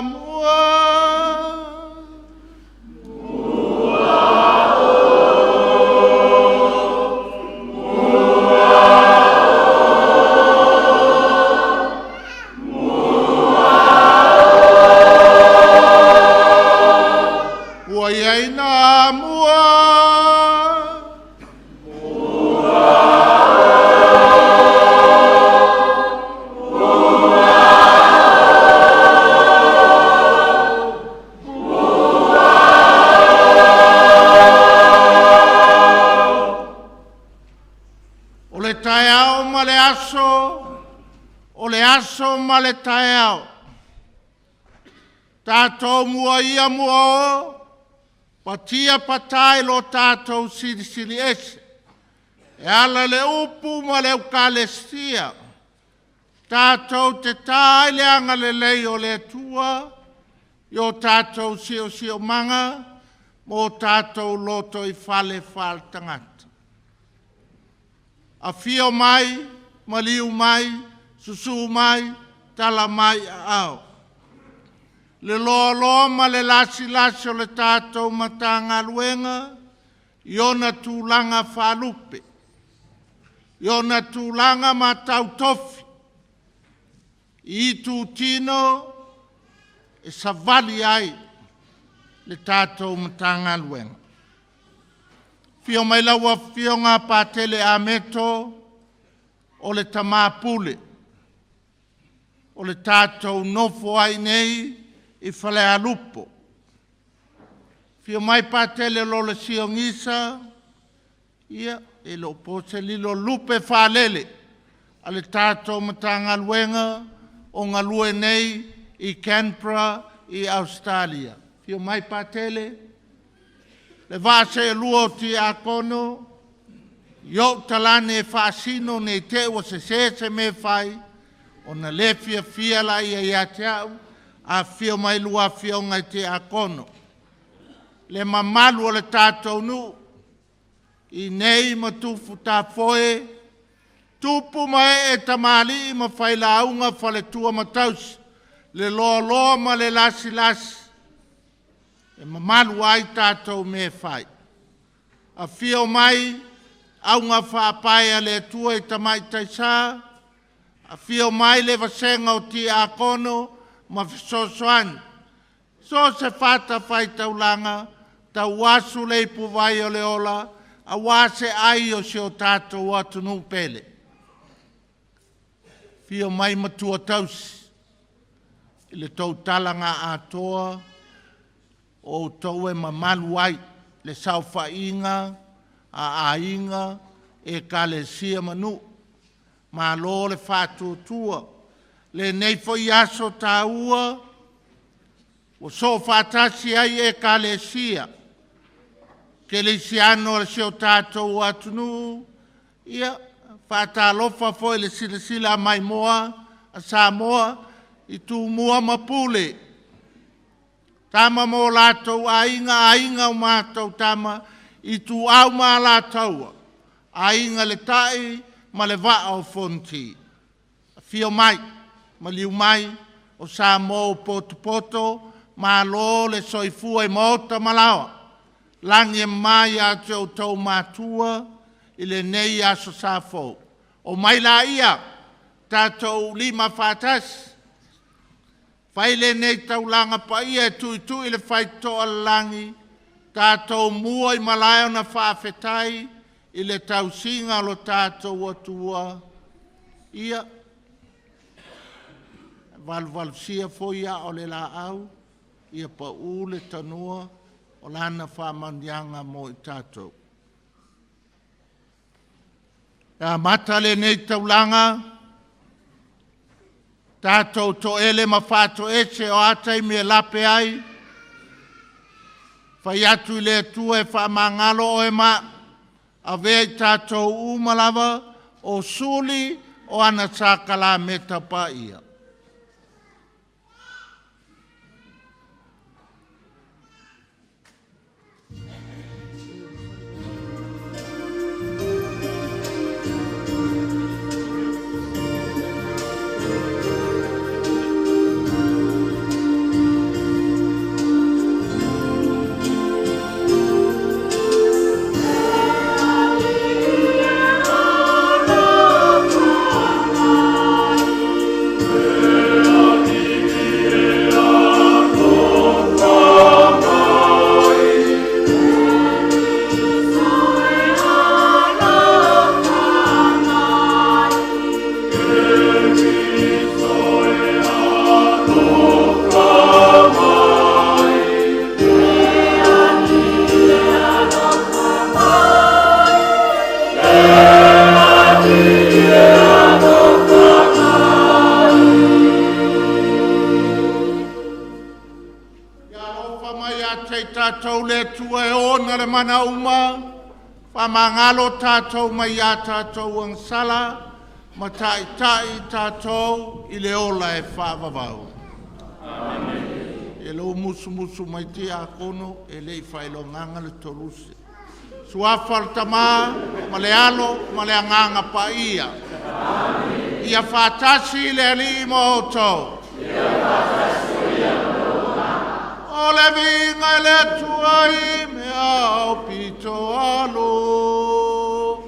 mua. Ua i ai na mua. O le taeao ma le aso, o le aso ma le taeao. Tatou mua ia mua o, patia pata i lo tatou Silisili Ese. E ala i le upu ma le Ekalesia, tatou te ta ai le agalelei o le Atua i o tatou siosiomaga ma o tatou lotoifale faaletagata. Afio mai, maliu mai, susu mai, tala mai aao. Le loaloa ma le lasilasi o le tatou Matagaluega i ona tulaga faalupe, i ona tulaga matau-tofi, i itutino e savali ai le tatou Matagaluega. Afio mai lau Afioga Patele Ameto o le Tama Pule o le tatou nofo ai nei i Falealupo. Afio mai Patele Lolesio Gisa, ia, e le o po se lilo, lupe faalele a le tatou Matagaluega o galue nei i Canberra i Ausetalia. Afio mai Patele, le vaa seelua o Tiakono i ou talane e faasino ne i te i ua sese se mea e fai, ona le fiafia lea ia te au. Afifio mai lua Afioga i Tiakono. Le mamalu o le tatou nuu i nei ma Tufutafoe, tupu ma ee, tamalii ma failauga, faletua ma tausi, le loaloa ma le lasilasi e mamalu ai tatou mea e fai. Afio mai augafaapae a le Atua i Tamaitai sa, afio mai le vasega o Tiakono ma Fesoasoani. So o se fatafaitaulaga, tau asu le ipuvai o le ola aua se ai o si o tatou atunuu pele. Afio mai matua tausi i le tou tala na atoa, o outou e mamalu ai le saofaiga a aiga, ekalesia ma nuu. Malo le faatuatua. I lenei foi aso taua ua soofaatasi ai Ekalesia Kerisiano o si o tatou atunuu, ia, e faatalofa foi i le silasila maimoa a Samoa i Tumua ma Pule, Tama ma o latou Aiga, Aiga ma o latou Tama, Ituau ma Alataua, Aiga i le Tai ma le Vaa o Fonoti. Afio mai, maliu mai, o Samoa ua potopoto, malo le soifua i maota ma laoa, lagi e mama ia te outou matua i lenei Aso Sa fou. Omai laia tatou lima faatasi, fai lenei taulaga paia e tuitui le faitotoa o le lagi, tatou mua i malae ona faafetai i le tausiga o lo tatou Atua. Ia valuvalusia foi aa o le laau, ia pau le tanoa o lana faamanuiaga mo i tatou. E amata lenei taulaga, tatou toele ma faatoese, o a taimi e lape ai, fai atu i le Atua e faamagalo oe ma au, avea i tatou uma lava o suli o ana sakalameta paia. ia te i tatou le Atua e ona le mana uma, faamagalo tatou mai ia tatou agasala, ma taitai tatou i le ola e faavavau. Amene. E lo musumusu mai tiakono e le i faailogaga le toluse. Suafa o le Tama ma le Alo ma le Agaga Paia. Amene. Ia faatasi le Alii ma outou. Ia faatasi foi O le viiga i le Atua i mea aupito aloga.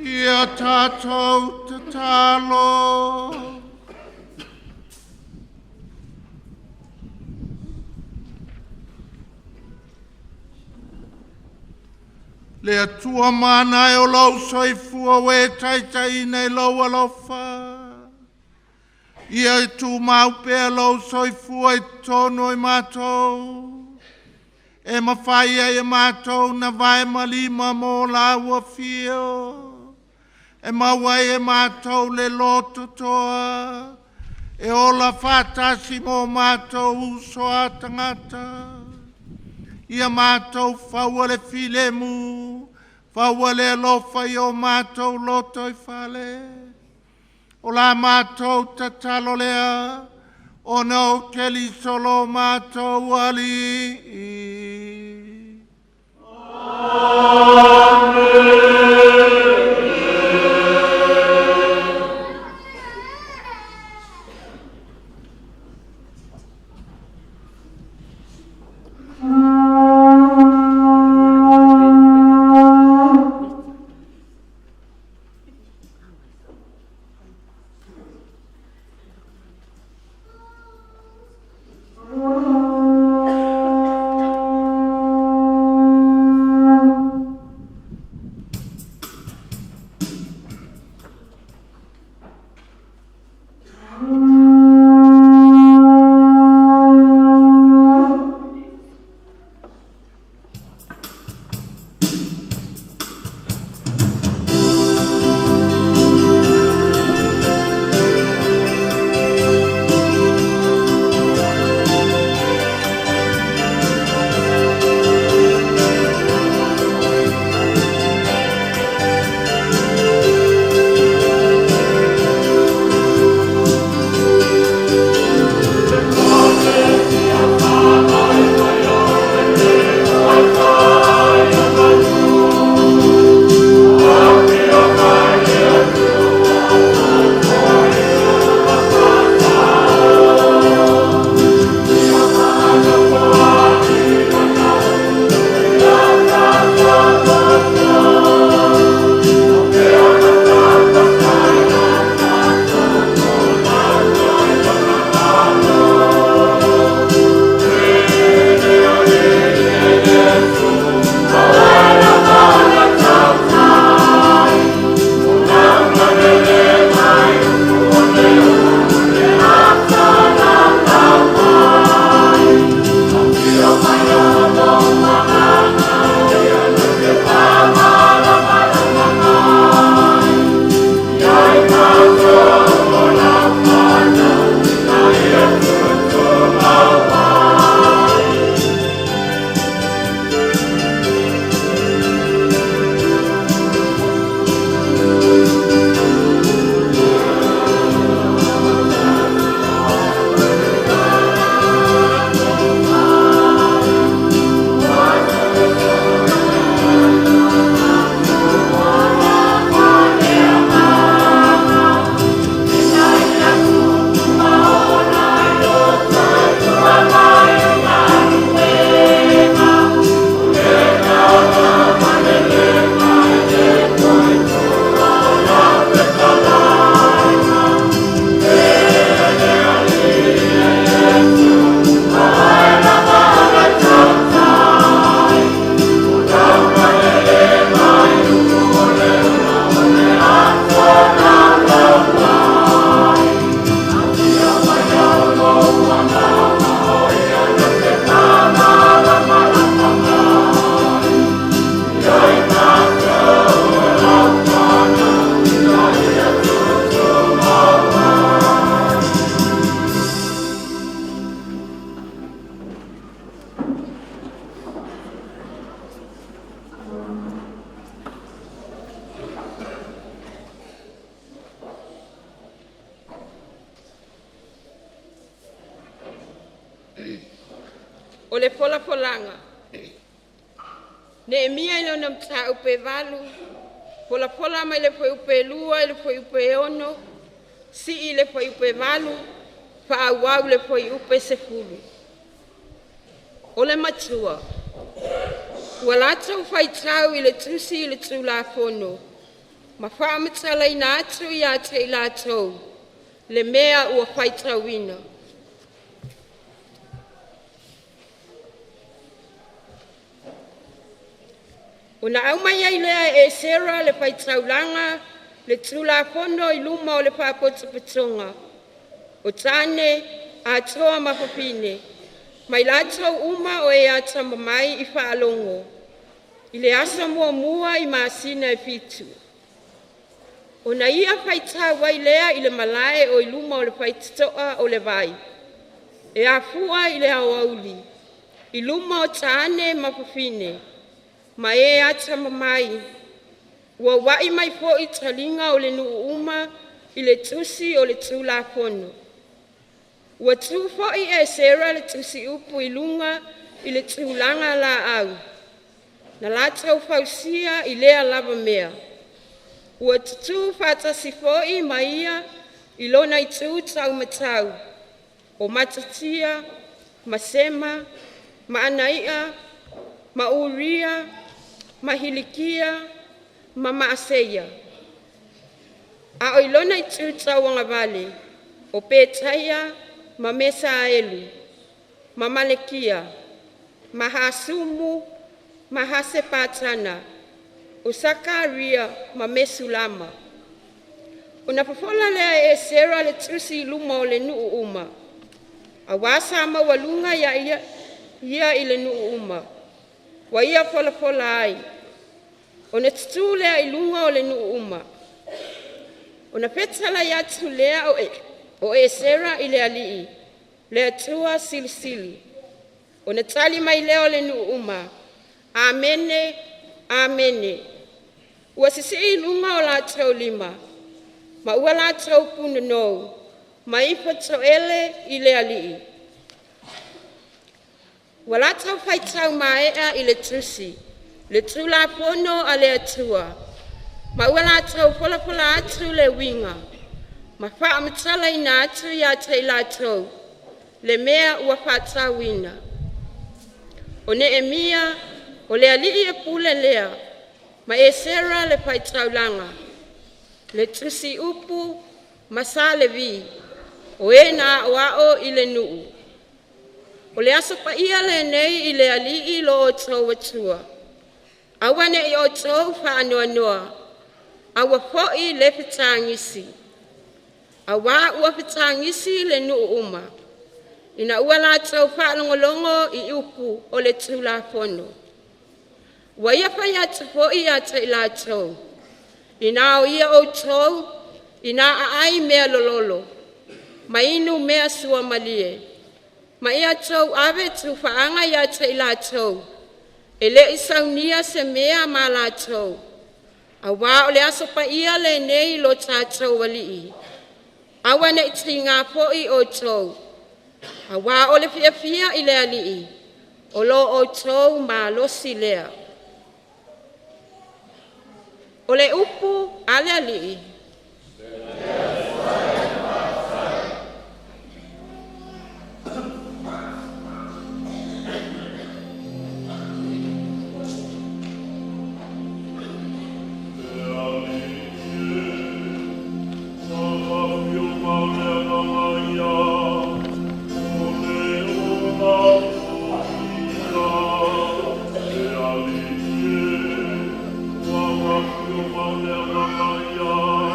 Ia tatou tatalo. Le Atua mana e o lou soifua ua e taitaiina i lou alofa. Ia e tumau pea lou soifua i totonu o i matou. E mafai ai e matou na vae ma lima mo lau afio. E maua ai e matou le loto toa. E ola faatasi mo matou uso a tagata. Ia matou faua le filemu, faua le alofa i o matou loto i fale. O la matou tatalo lea, ona o Keriso lo matou Alii. O le folafolaga, Neemia i lona Mataupu e 8, folafola mai le Fuaiupu 2 i le Fuaiupu 6, sii i le Fuaiupu 8, faaauau i le Fuaiupu 10. O le matua, ua latou faitau i le tusi i le Tulafono ma faamatalaina atu ia te i latou le mea ua faitauina. Ona aumai ai lea e Esera le faitaulaga le Tulafono i luma o le Faapotopotoga o tane atoa ma fafine, ma i latou uma o e atamamai i faalogo, i le aso muamua i masina e fitu. Ona ia faitau ai lea i le malae o i luma o le faitotoa o le vai, e afua i le aoauli, i luma o tane ma fafine ma e atamamai. Ua ua'i mai foi taliga o nuu uma i le tusi o le Tulafono. Ua tu foi Esera le tusiupu i luga i le tulaga laau na latou fausia i lea lava mea. Ua tutu faatasi foi ma ia i lona itu taumatau o Matatia ma Sema ma Anaia ma Uria ma Hilikia ma Maaseia. A o i lona itu tauagavale o Petaia ma Mesaelu ma Malekia ma Hasumu ma Hasepatana, o Sakaria ma Mesulama. Ona fofola lea e Esera le tusi i luma o le nuu uma, auā sa maualuga ia i le nuu uma ua ia folafola ai, ona tutu lea i luga o le nuu uma. Ona fetalai atu lea o Esera i le Alii, le Atua Silisili. Ona tali mai lea o le nuu uma, “Amene, Amene.” Ua sisii i luga o latou lima ma ua latou punonou ma ifo toele i le Alii. Ua latou faitau maea i le tusi le Tulafono a le Atua ma ua latou folafola atu le uiga ma faamatalaina atu ia te i latou le mea ua faitauina. O Neemia, o le alii pule lea, ma Esera le faitaulaga, le tusiupu ma sa Levi, o e na aoao i le nuu. O le Aso Paia lenei i le Alii lo outou Atua, aua ne i outou faanoanoa, aua foi le fetagisi.” Auā ua fetagisi le nuu uma ina ua latou faalogologo i upu o le Tulafono. Ua ia fai atu foi ia te i latou, “Ina o outou ina aai mealololo ma inu mea suamalie, ma ia outou ave tufaaga ia te i latou e le i saunia se mea ma latou, auā o le Aso Paia lenei i lo tatou Alii. Aua ne i tiga foi outou, auā o le fiafia i le Alii o lo outou malosi lea.” O le upu a le Alii. Le Alii e, ua mafio mau le Agaga ia, o le ola foi ia. Le Alii e, ua mafio mau le Agaga ia.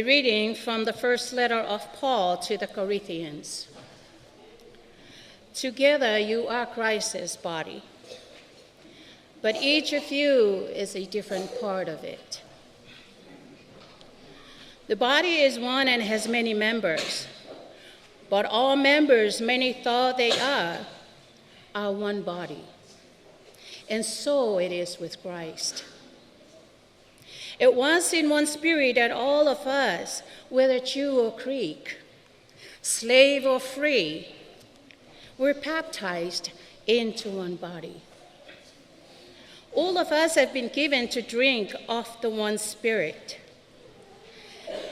reading from the first letter of Paul to the Corinthians. Together you are Christ's body, but each of you is a different part of it. The body is one and has many members, but all members, many thought they are one body. And so it is with Christ. It was in one spirit that all of us, whether Jew or Greek, slave or free, were baptized into one body. All of us have been given to drink of the one spirit.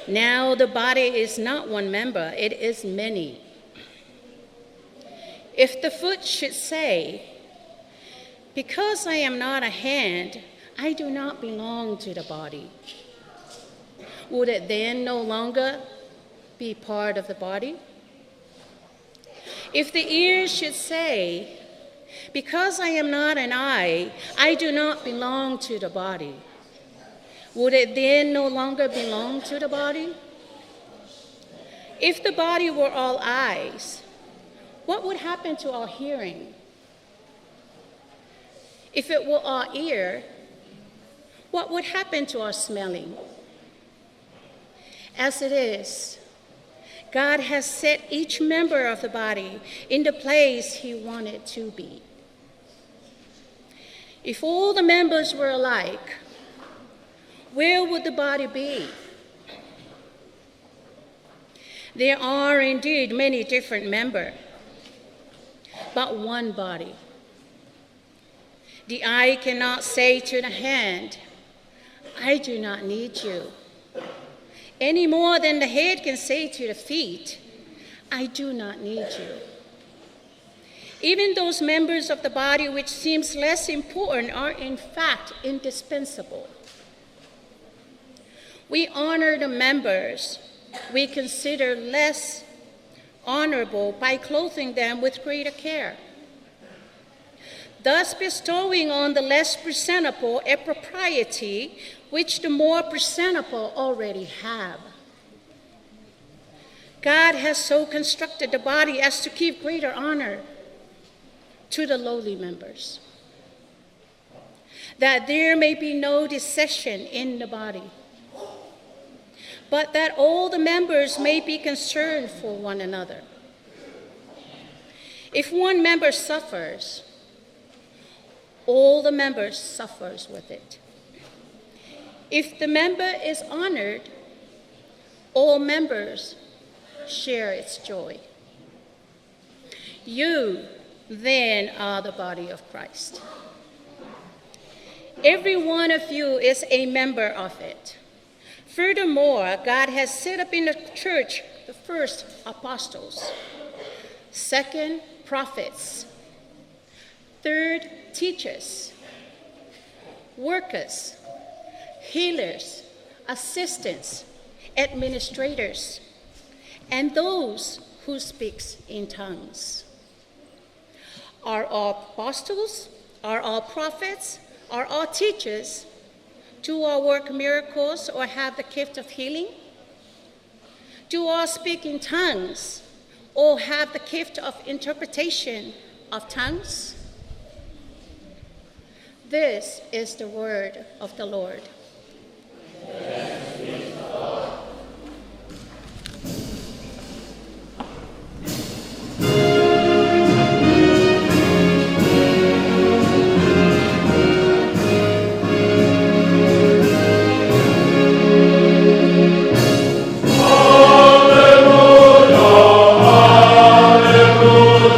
Now the body is not one member, it is many. If the foot should say, "Because I am not a hand, I do not belong to the body," would it then no longer be part of the body? If the ear should say, "Because I am not an eye, I do not belong to the body," would it then no longer belong to the body? If the body were all eyes, what would happen to our hearing? If it were our ear, what would happen to our smelling? As it is, God has set each member of the body in the place he wanted to be. If all the members were alike, where would the body be? There are indeed many different members, but one body. The eye cannot say to the hand, "I do not need you," any more than the head can say to the feet, "I do not need you." Even those members of the body which seems less important are in fact indispensable. We honor the members we consider less honorable by clothing them with greater care, thus bestowing on the less presentable a propriety which the more presentable already have. God has so constructed the body as to give greater honor to the lowly members, that there may be no dissension in the body, but that all the members may be concerned for one another. If one member suffers, all the members suffers with it. If the member is honored, all members share its joy. You, then, are the body of Christ. Every one of you is a member of it. Furthermore, God has set up in the church the first apostles, second prophets, third teachers, workers, healers, assistants, administrators, and those who speak in tongues. Are all apostles? Are all prophets? Are all teachers? Do all work miracles or have the gift of healing? Do all speak in tongues or have the gift of interpretation of tongues? This is the word of the Lord. Thanks be to God. Alleluia, alleluia, alleluia.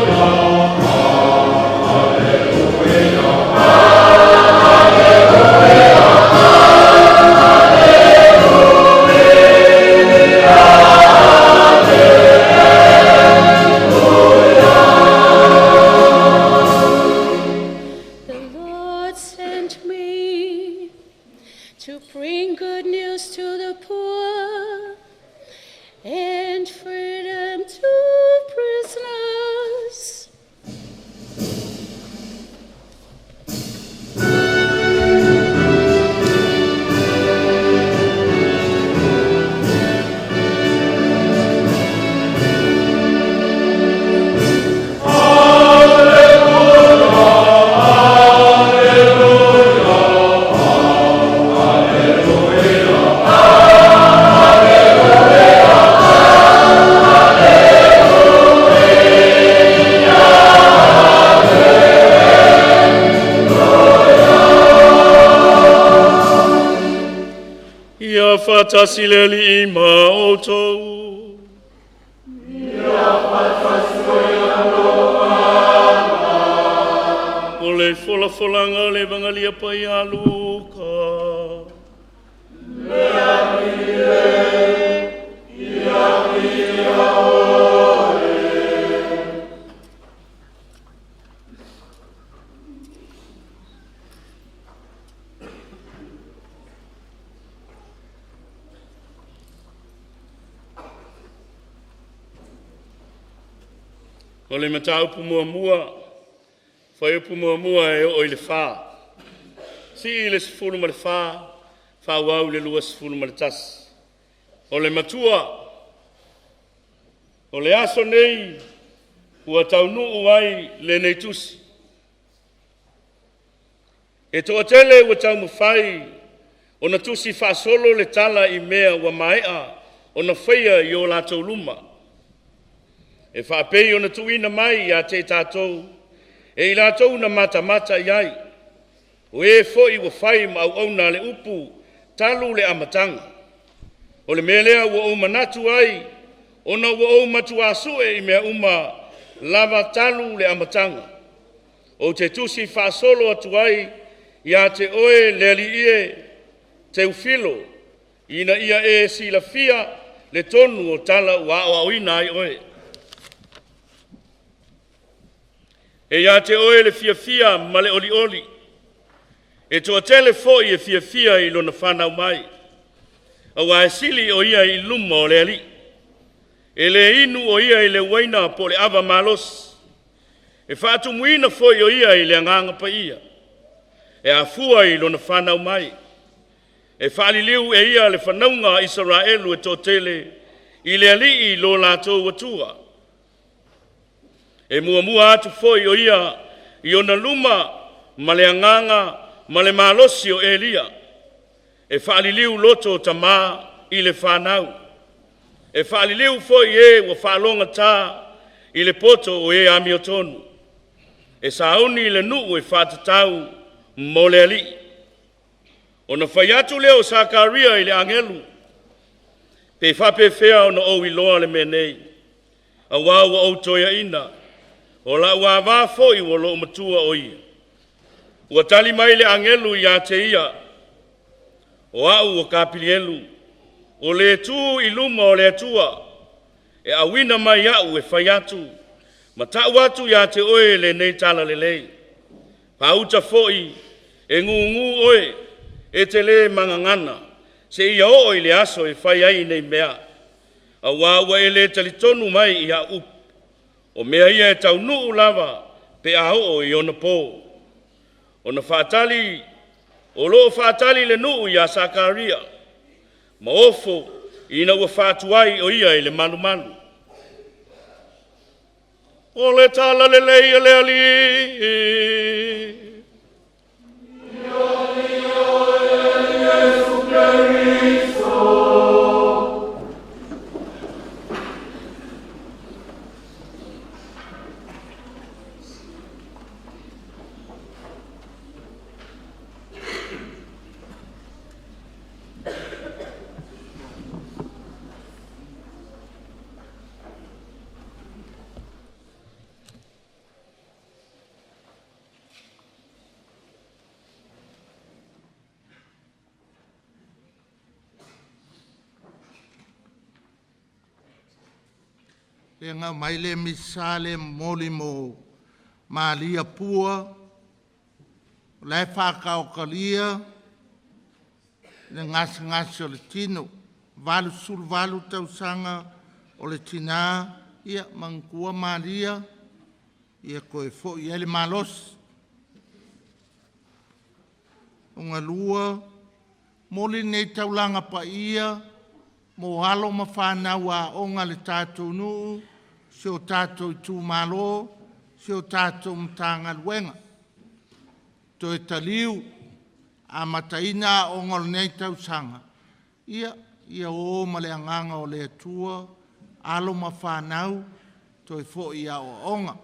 Faatasi le Alii ma outou. Ia faatasi foi ma lou agaga. O le folafolaga o le Evagelia Paia a Luka. Le Alii e, ia viia oe. O le mataupu muamua, fuaiupu muamua e oo i le 4, sii i le 14, faaauau i le 21. O le matua, o le aso nei ua taunuu ai lenei tusi. E toatele ua taumafai ona tusi faasolo le tala i mea ua maea ona faia i o latou luma, e faapei ona tuuina mai ia te i tatou e i latou na matamata i ai, o e foi ua fai ma auauna a le upu talu le amataga. O le mea lea ua ou manatu ai, ona ua ou matuā sue i mea uma lava talu le amataga, ou te tusi faasolo atu ai ia te oe le alii e, Teufilo, ina ia e silafia le tonu o tala ua aoaoina ai oe. E ia te oe le fiafia ma le olioli, e toatele foi e fiafia i lona fanau mai, aua e sili o ia i luma o le Alii. E le inu o ia i le uaina po o le ava malosi, e faatumuina foi o ia i le agaga paia, e afua i lona fanau mai. E faaliliu e ia le fanauga a Isaraelu e toatele i le Alii lo latou Atua. E muamua atu foi o ia i ona luma ma le agaga ma le malosi o Elia, e faaliliu loto o tamā i le fanau, e faaliliu foi e ua faalogogata i le poto o e amiotonu, e sauni le nuu e faatatau mo le Alii. Ona fai atu lea o Sakaria i le agelu, pe faapefea ona ou iloa le mea nei, auā ua ou toeaina, o lau ava foi ua loomatua o ia. Ua tali mai le agelu ia te ia, o au o Kapilielu, o le tu i luma o le Atua, e auina mai au e fai atu, ma tau atu ia te oe lenei talalelei. Pauta foi e gugu oe, e te lē magagana, seia oo i le aso e fai ai nei mea, auā ua e le talitonu mai i au upu. O mea ia e taunuu lava pe a oo i ona po. Ona faatali, o lo o faatali le nuu iā Sakaria, ma ofo ina ua faatuai o ia i le malumalu. O le Talalelei a le Alii. Ia viia oe Iesu Keriso. Le na mai le misa le momoli mo Malia Pua, o la e faataotalia le gasegase o le tino, 88 tausaga o le tina, ia manatua Malia ia toe foi ai le malosi. Lona lua, momoli lenei taulaga paia mo alo ma fanau aoga a le tatou nuu, si o tatou itumalo, si o tatou Matagaluega. Toe taliu amataina aoga o lenei tausaga, ia, ia o ma le agaga o le Atua alo ma fanau toe foi i aoaoga.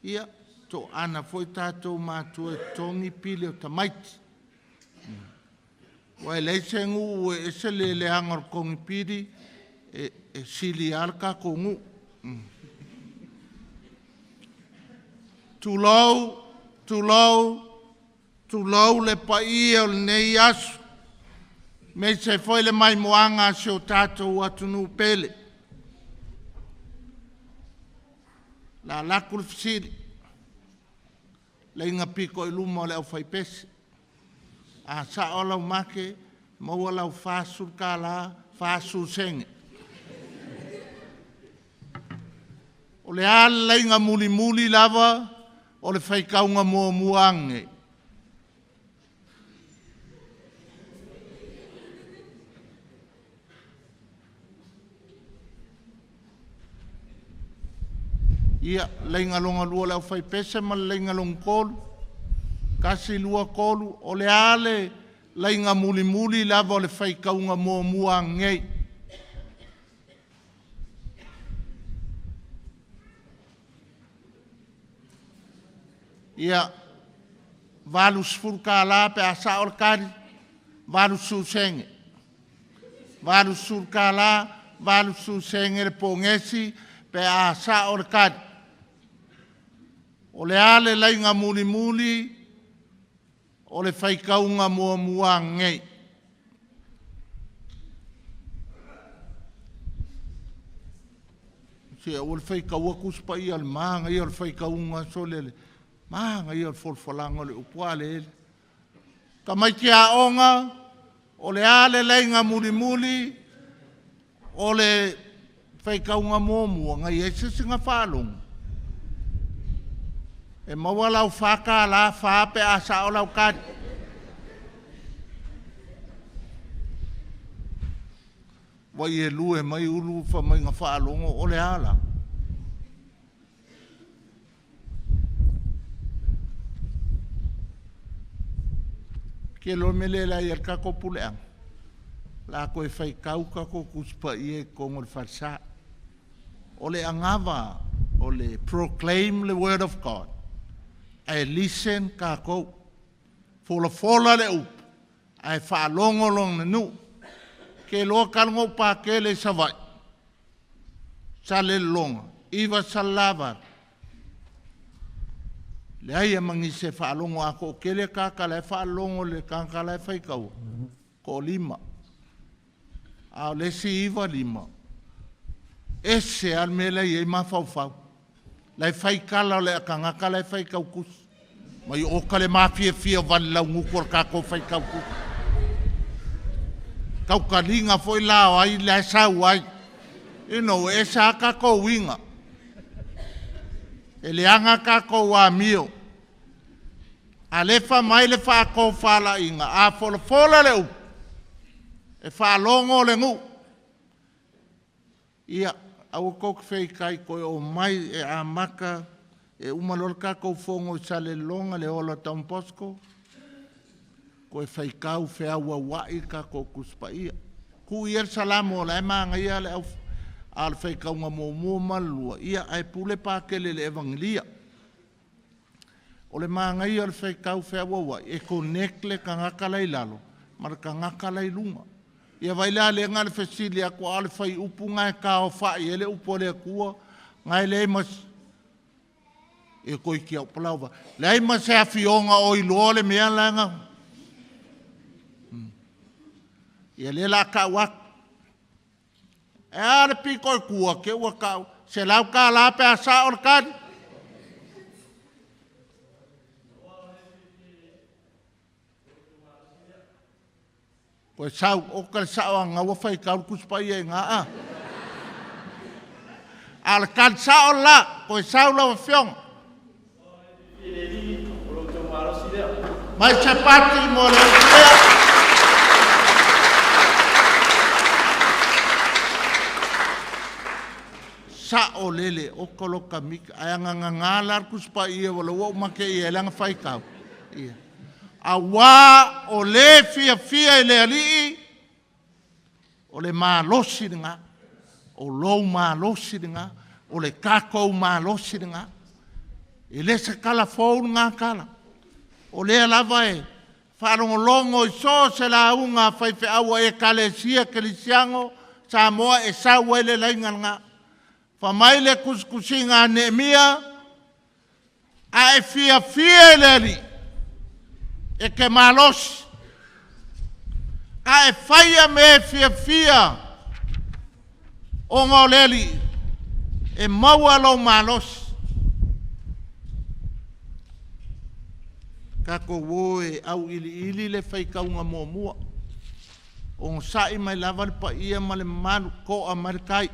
Ia, to'ana foi tatou matua e totogi pili o tamaiti. Ua e leai se nuu e ese le leaga o le togipili e sili lava le tatou nuu. Tulou, tulou, tulou le paia o lenei aso, aemaise foi le maimoaga a si o tatou atunuu pele. O le a alu atu le fesili, laina pito i luma o le aufaipese. A sao lau make, maua lau $40, 40 sene. O le a le laina mulimuli lava o le faitauga muamua ananei? Ia, laina lona lua o le aufaipese ma le laina lona tolu. Tasi, lua, tolu. O le a le laina mulimuli lava o le faitauga muamua ananei? Ia, $80 pe a sao le tali, 80 sene. $80, 80 sene le ponesi pe a sao le tali. O le a le laina mulimuli o le faitauga muamua ananei? Se aua le faitaua Tusi Paia o le manaia o le faitauga sole le manaia o le folafolaga o le upu a lele. Tamaiti aoga, o le a le laina mulimuli o le faitauga muamua na i ai se isi na faalogo? E maua lau $4 fa pe a sao lau tali. Ua i e mai ulu fai mai na faalogo o le a la? Ke loa le mea lea i le tatou puleaga, la toe faitau tatou Tusi Paia i totonu o le falesa. O le anava o le proclaim the word of God, ae listen tatou. Folafola le upu, ae faalogo lona nuu. Ke loa talu ona ou pakele i Savaii, Salelologa, 9 Salelavalu, leai lava ma nisi e faalogo. A toatele tagata la e faalogo i le tagata la e faitaua, toalima. A o le isi 95, ese lava le mea la e i ai mafaufau. La e fai tala o le tagata la e faitau tusi. Mai oka le mafiafia o valelaunutu o le tatou faitau tusi. Tautaliga foi la o ai la e sau ai. You know, e ese lava tatou uiga. E leaga tatou amio. A lea e fai mai le faatofalaiga, a folafola le upu, e faalogo le nuu. Ia, aua tou te feitai toe omai e amata, e uma loa le tatou fono i Salelologa, le Hall o Don Bosco, toe faitau feauauai le tatou Tusi Paia. Tuu ia le Salamo o la e manaia le au, a o le faitauga muamua ma le lua, ia ae pule Patele i le Evagelia. O le manaia o le faitau feauauai, e connect le tagata la i lalo ma le tagata la i luga. Ia vaai la lea na o le fesili atu a o le fuaiupu lena e taaofai ai le upu a le Atua, na e leai ma e toi ki au palau va. Leai ma se afioga o iloa le mea la na. Ia lea la tau atu. E a le pito i tua, ke ua tau, $100 pe a sao le tali. Koe sau, o ka le sao a ngaua whai kau kusi pa ia i ngā a. A le tali sao la, koe sau lau afioga. Mai se pati mo le upu. Sao lele o koloka mika ai nganga la kusi pa ia wala ua umake ia langa whai kau. Ia. Auā o le fiafia i le Alii, o le malosi lena, o lou malosi lena, o le tatou malosi lena. E le se tala fou lena tala. O lea lava e Faalogologo i so o se lauga a faifeau a Ekalesia Kerisiano Samoa e sau ai le laina lena. Fai mai le tusitusiga a Neemia, a e fiafia i le Alii, e te malosi, a e faia mea e fiafia ona o le Alii, e maua lou malosi. Tatou o e auiliili le faitauga muamua. Onosai mai lava le paia ma le mamalu, toa mai le tai.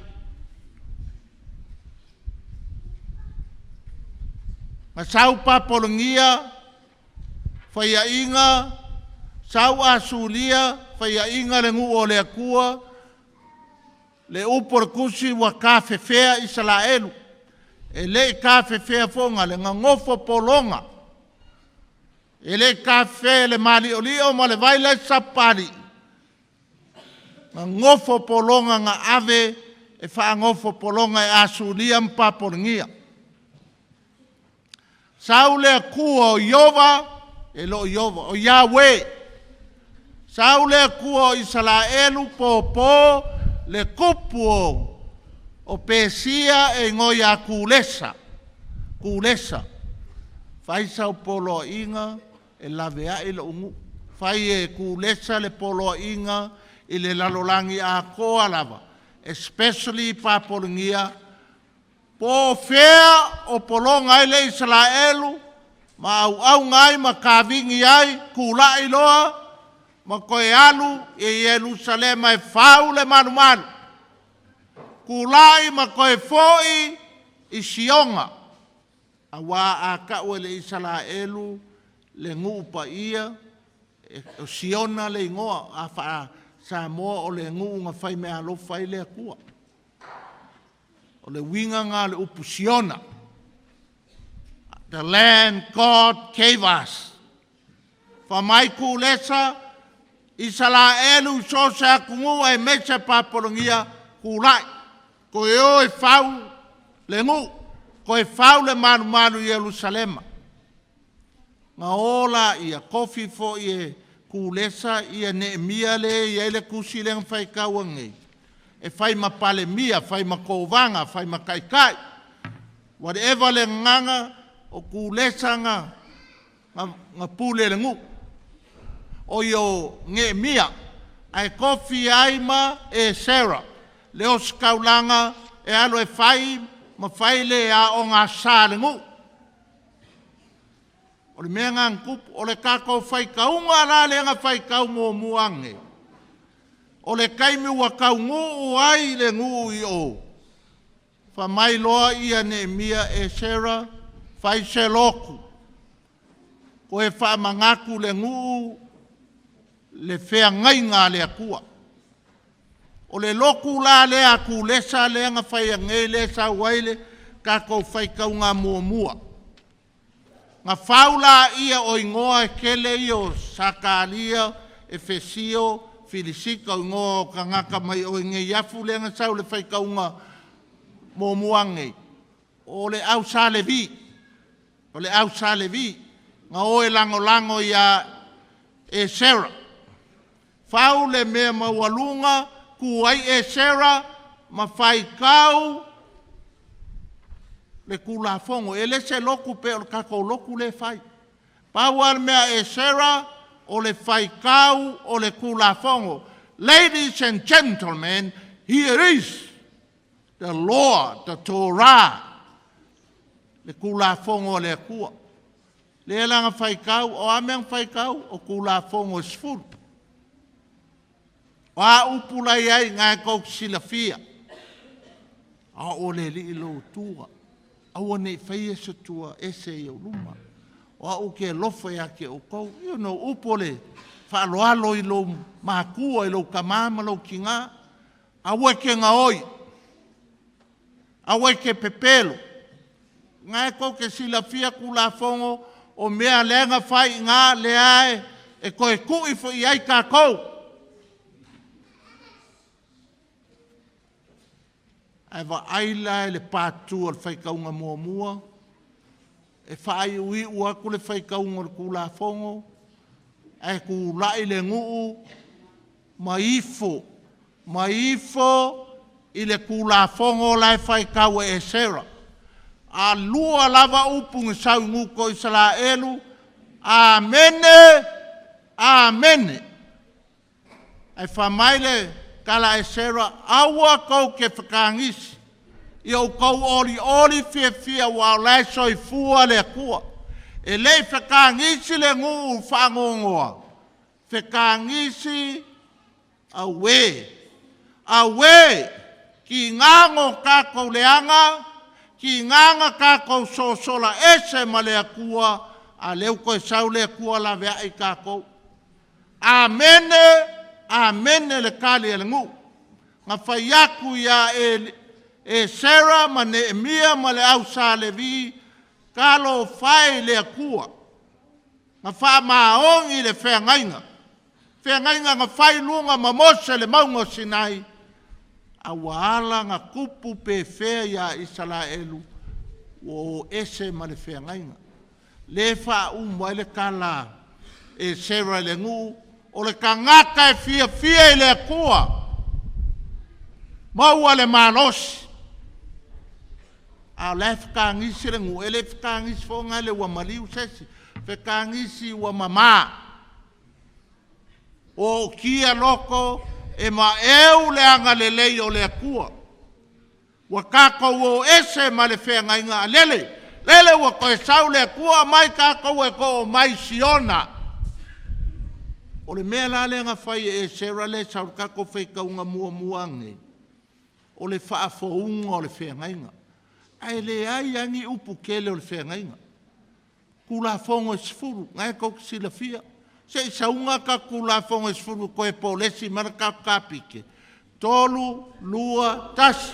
Na sau Papologia, faiaina, sau Asuria, faiaina le nuu o le Atua, le upu a le Tusi ua tafefea Isaraelu. E le i tafefea foga le nonofo pologa. E le i tafefea le maliolio ma le vai la e sapapalii. Nonofo pologa na ave e faanofo pologa e Asuria ma Papologia. Sau le Atua o Iova, e le o Iova, o Iaue. Sau le Atua o Isaraelu popo le tupu o Pesia e igoa ia Kulesa. Kulesa. Fai sau poloaiga e laveai lou nuu. Fai e Kulesa le poloaiga i le lalolagi atoa lava, especially Papologia, po o fea o pologa ai le Isaraelu ma auauga ai ma kavini ai, tulai loa ma toe alu i Ierusalema e fau le malumalu. Tulai ma toe foi i Siona, auā a tau e le Isaraelu le nuu paia, o Siona le igoa, a faa-Samoa o le nuu na faimeaalofa ai le Atua. O le uiga lena o le upu Siona. The land God gave us. Fai mai Kulesa, Isaraelu so o se atunuu aemaise Papologia, tulai, toe o e fau le nuu, toe fau le malumalu i Ierusalema. Na o laia, tofi foi e Kulesa ia Neemia lea e i ai le tusi lea na faitau nei, e fai ma Palemia, fai ma Kovana, fai ma Taitai. Whatever le gagana, o Kulesa na pule i le nuu. O i o Neemia, ae tofi ai ma Esera, le ositaulaga e alu e fai ma fai le aoga sa a le nuu. O le mea lena na tupu. O le tatou faitauga la lea na faitau muamua nei, o le taimi ua taunuu ai le nuu i o, fai mai loa ia Neemia, Esera, fai se lotu, toe faamanatu le nuu le feagaiga a le Atua. O le lotu la lea a Kulesa lea na faia nei lea e sau ai le tatou faitauga muamua. Na fau laia o igoa e tele ia o Sakaria, Efesio, Filisita, o igoa o tagata mai o i nei afu lea na sau le faitauga muamua nei. O le au Sa Levi, o le au Sa Levi, na o e lagolago ia Esera. Fau le mea maualuga, tu ai Esera ma faitau le Tulafono. E le se lotu pei o le tatou lotu lea e fai. Pau lava le mea a Esera, o le faitau o le Tulafono. Ladies and gentlemen, here is the law, the Torah, le Tulafono a le Atua. Lea la na faitau, o a mea na faitau? O Tulafono e 10. O a upu la i ai na e tou te silafia. A o le alii lou Atua, aua ne i faia se Atua ese i ou luma. O au ou te alofa ia te outou. You know, upu o le faaaloalo i lou matua, i lou tama ma lou tina. Aua e te gaoi, aua e te pepelo. Na e tou te silafia Tulafono o mea lea na fai i ina, lea e toe tui foi i ai tatou. Ae vaai la i le patu o le faitauga muamua, e faaiuiu atu le faitauga o le Tulafono, Ae tula'i le nuu ma ifo, ma ifo i le Tulafono la e faitau e Esera. A lua lava upu na sau i gutu o Isaraelu, Amene, Amene. Ae fai mai le tala a Esera, aua tou te fetagisi, ia outou olioli fiafia aua o la e soifua le Atua. E le i fetagisi le nuu faanoanoa, fetagisi auē, auē, tiga ona tatou leaga, tiga ona tatou sosola ese ma le Atua, a o lea ua toe sau le Atua laveai tatou. Amene, Amene le tali a le nuu. Na fai atu ia Esera ma Neemia ma le au sa Levi, talofa e i le Atua, na faamaoni le feagaiga, feagaiga na fai i luga ma Mose i le mauga o Sinai, a ua ala ona tupu pefea ia Isaraelu, ua o ese ma le feagaiga. Lea e faauma ai le tala a Esera i le nuu, o le tagata e fiafia i le Atua, maua le malosi. A o la e fetagisi le nuu, e le fetagisi foi lea ua maliu se isi, fetagisi ua mama, ua ootia loto, e maeu le agalelei o le Atua. Ua tatou o ese ma le feagaiga a lele, lele ua toe sau le Atua aumai tatou e to mai Siona. O le mea la lea na fai e Esera lea e sau i le tatou faitauga muamua nei, o le faafouga o le feagaiga. Ae leai lava ni upu tele o le feagaiga. Tulafono e 10, na e tou te silafia. Se i sauga tatou Tulafono e 10 toe polesi mai le tatou kapike. 3, 2, 1.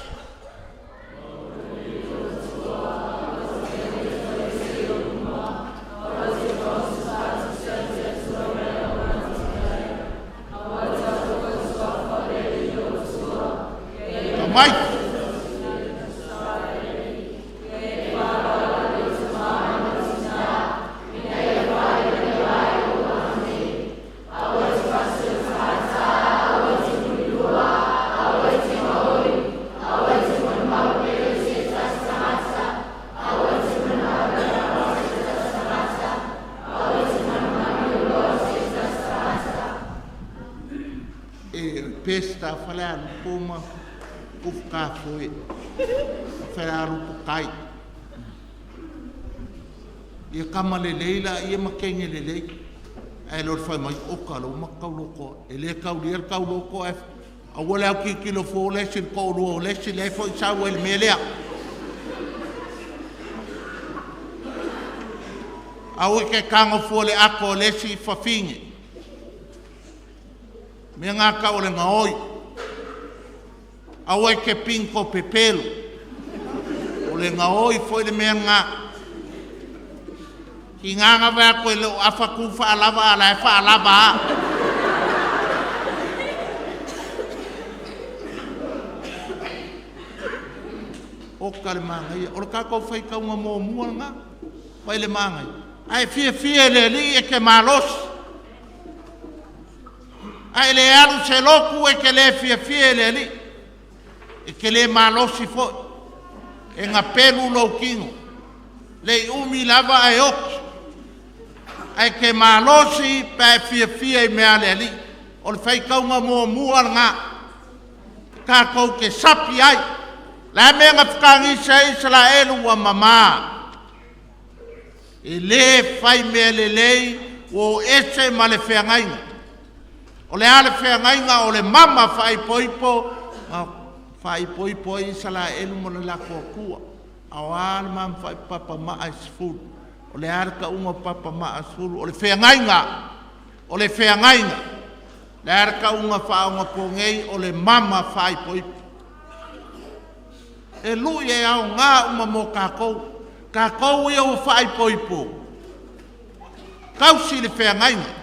Mai. E Peseta Falealupo ma Ufukafoe Falealupo tai. Ia tama lelei laia ma teine lelei. Ae le o le fai mai, oka la ua matou taulotoa. E le taulia le tauloto ae aua le autilotilo fua o le isi i le toalua o le isi lea foi sau ai i le mea lea. Aua e te tago fua i le ato a le isi fafine. O mea na e tau o le gaoi. Aua e te pinto pepelo. O le gaoi foi le mea lena. Tiga na vaai atu e le o afa tu faalava a o la e faalava lava. Oka le manaia. O le tatou faitauga muamua lena. Mai le manaia. A e fiafia i le Alii e te malosi. A e le alu i se lotu e te le fiafia i le Alii. E te le malosi foi. E gapelu lou tino. Le i umi lava ae oti. Ae te malosi pe a e fiafia i mea a le Alii. O le faitauga muamua lena. Tatou te sapi ai. Le a mea na fetagisi ai Isaraelu ua mama. E le fai mea lelei ua o ese ma le feagaiga. O le a le feagaiga o le mama faaipoipo na faaipoipo ai Isaraelu ma le latou Atua. A o a le mama faaipoipo e 10. O le a le tauga o papa maa e 10. O le feagaiga. O le feagaiga. Le a le tauga faaonaponei o le mama faaipoipo. E lui e aoga uma mo tatou. Tatou ia ua faaipoipo. Tausi le feagaiga.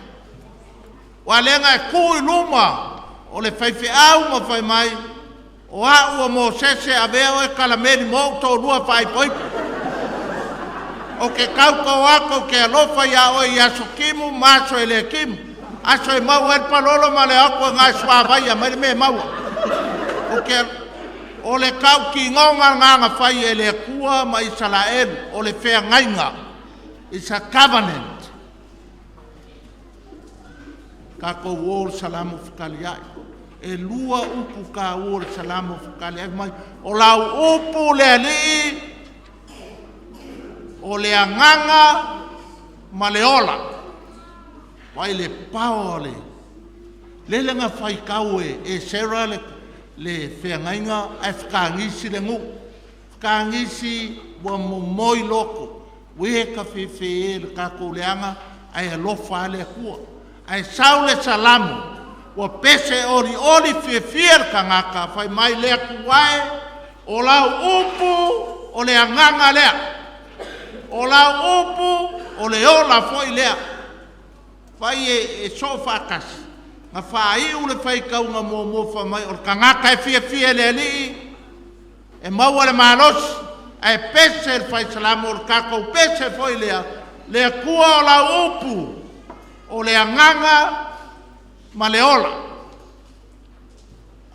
Ua lea na e tu i luma o le faifeau ma fai mai, o au o Mosese avea oe kalameli mo ou toalua faaipoipo. O ke tau tō atu ke alofa ia oe i aso timu ma aso e le timu. Aso e maua ai le palolo ma le o atu e gaesuavaia mai le mea e maua. O ke o le tautinoga lena na fai e le Atua ma Isaraelu, o le feagaiga. It's a covenant. Tatou o le Salamo fetaliai. E lua upu taua o le Salamo fetaliai mai. O lau upu le alii, o le agaga ma le ola. Vai le power le lele na faitau e Sarah le feagaiga ae fetagisi le nuu. Fetagisi ua momoi loto. Ue ka fefe e le tatou leaga ae alofa le Atua. Ae sau le Salamo, ua pese oli oli fiafia le tagata, fai mai le Atua e, o lau upu o le agaga lea. O lau upu o le ola foi lea. Fai e soo faatasi. Na faaiu le faitauga muamua fai mai o le tagata e fiafia i le alii, e maua le malosi, ae pese le fai Salamo o le tatou pese foi lea, le Atua o lau upu, o le agaga ma le ola.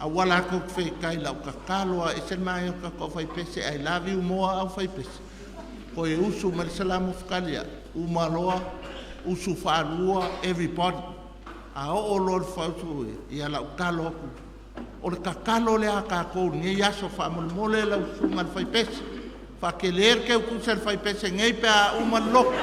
Aua la tou feitai lau tatalo a ese le manaia o tatou fai pese, I love you more au fai pese. Koe usu mai le Salamo fetaliai, uma loa, usu faalua, everybody. A oo loa le fausu e, ia lau talo atu. O le tatalo lea a tatou lenei aso faamolemole lau susuga le faipese. Faatele le teutusa le faipese nei pe a uma le lotu.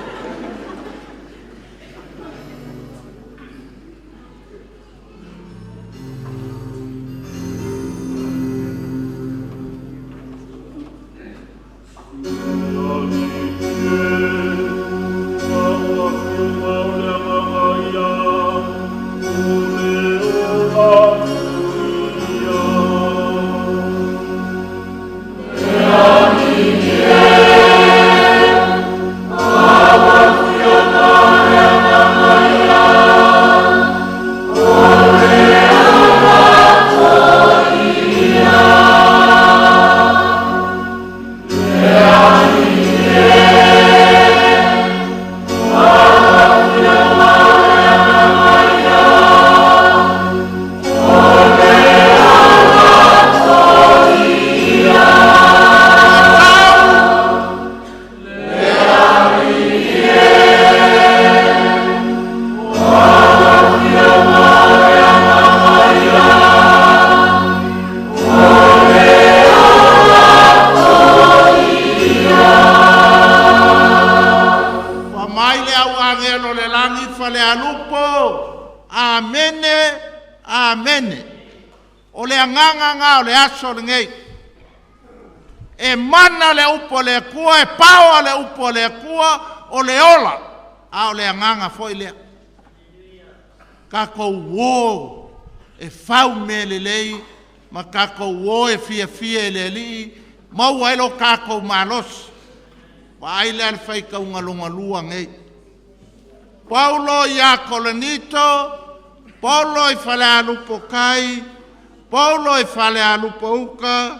Fa mai le au agelo le lagi fale alupo. Amene, amene. O le agaga nga o le aso lenei. E mana le upu a le Atua, e paoa le upu a le Atua, o le ola, a o le agaga foi lea. Tatou o e fau mea lelei, ma tatou o e fiafia i le alii, maua ai lo tatou malosi. Vaai lea le faitauga lona lua nei. Paulo ia Korinito, Paulo i Falealupo tai, Paulo i Falealupo uka,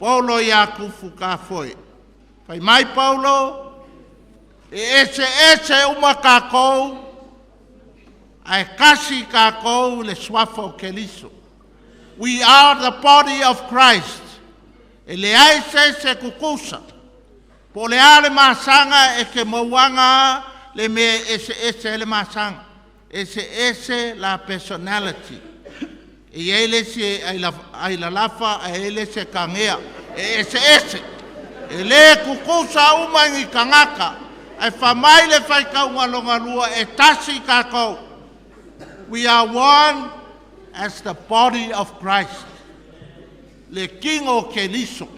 Paulo ia Tufu kafoe. Fai mai Paulo, e ese ese uma tatou, ae kasi tatou i le suafa o Keriso. We are the body of Christ. E leai se ese tutusa. Po o le a le masaga e te mauaga le mea e ese ese ai le masaga. Ese ese la personality. E iai le isi e ai lalafa ae iai le isi e kagea. E ese ese. E le tutusa uma ni tagata. Ae fai mai le faitauga lona lua e tasi tatou. We are one as the body of Christ. Le tino o Keriso.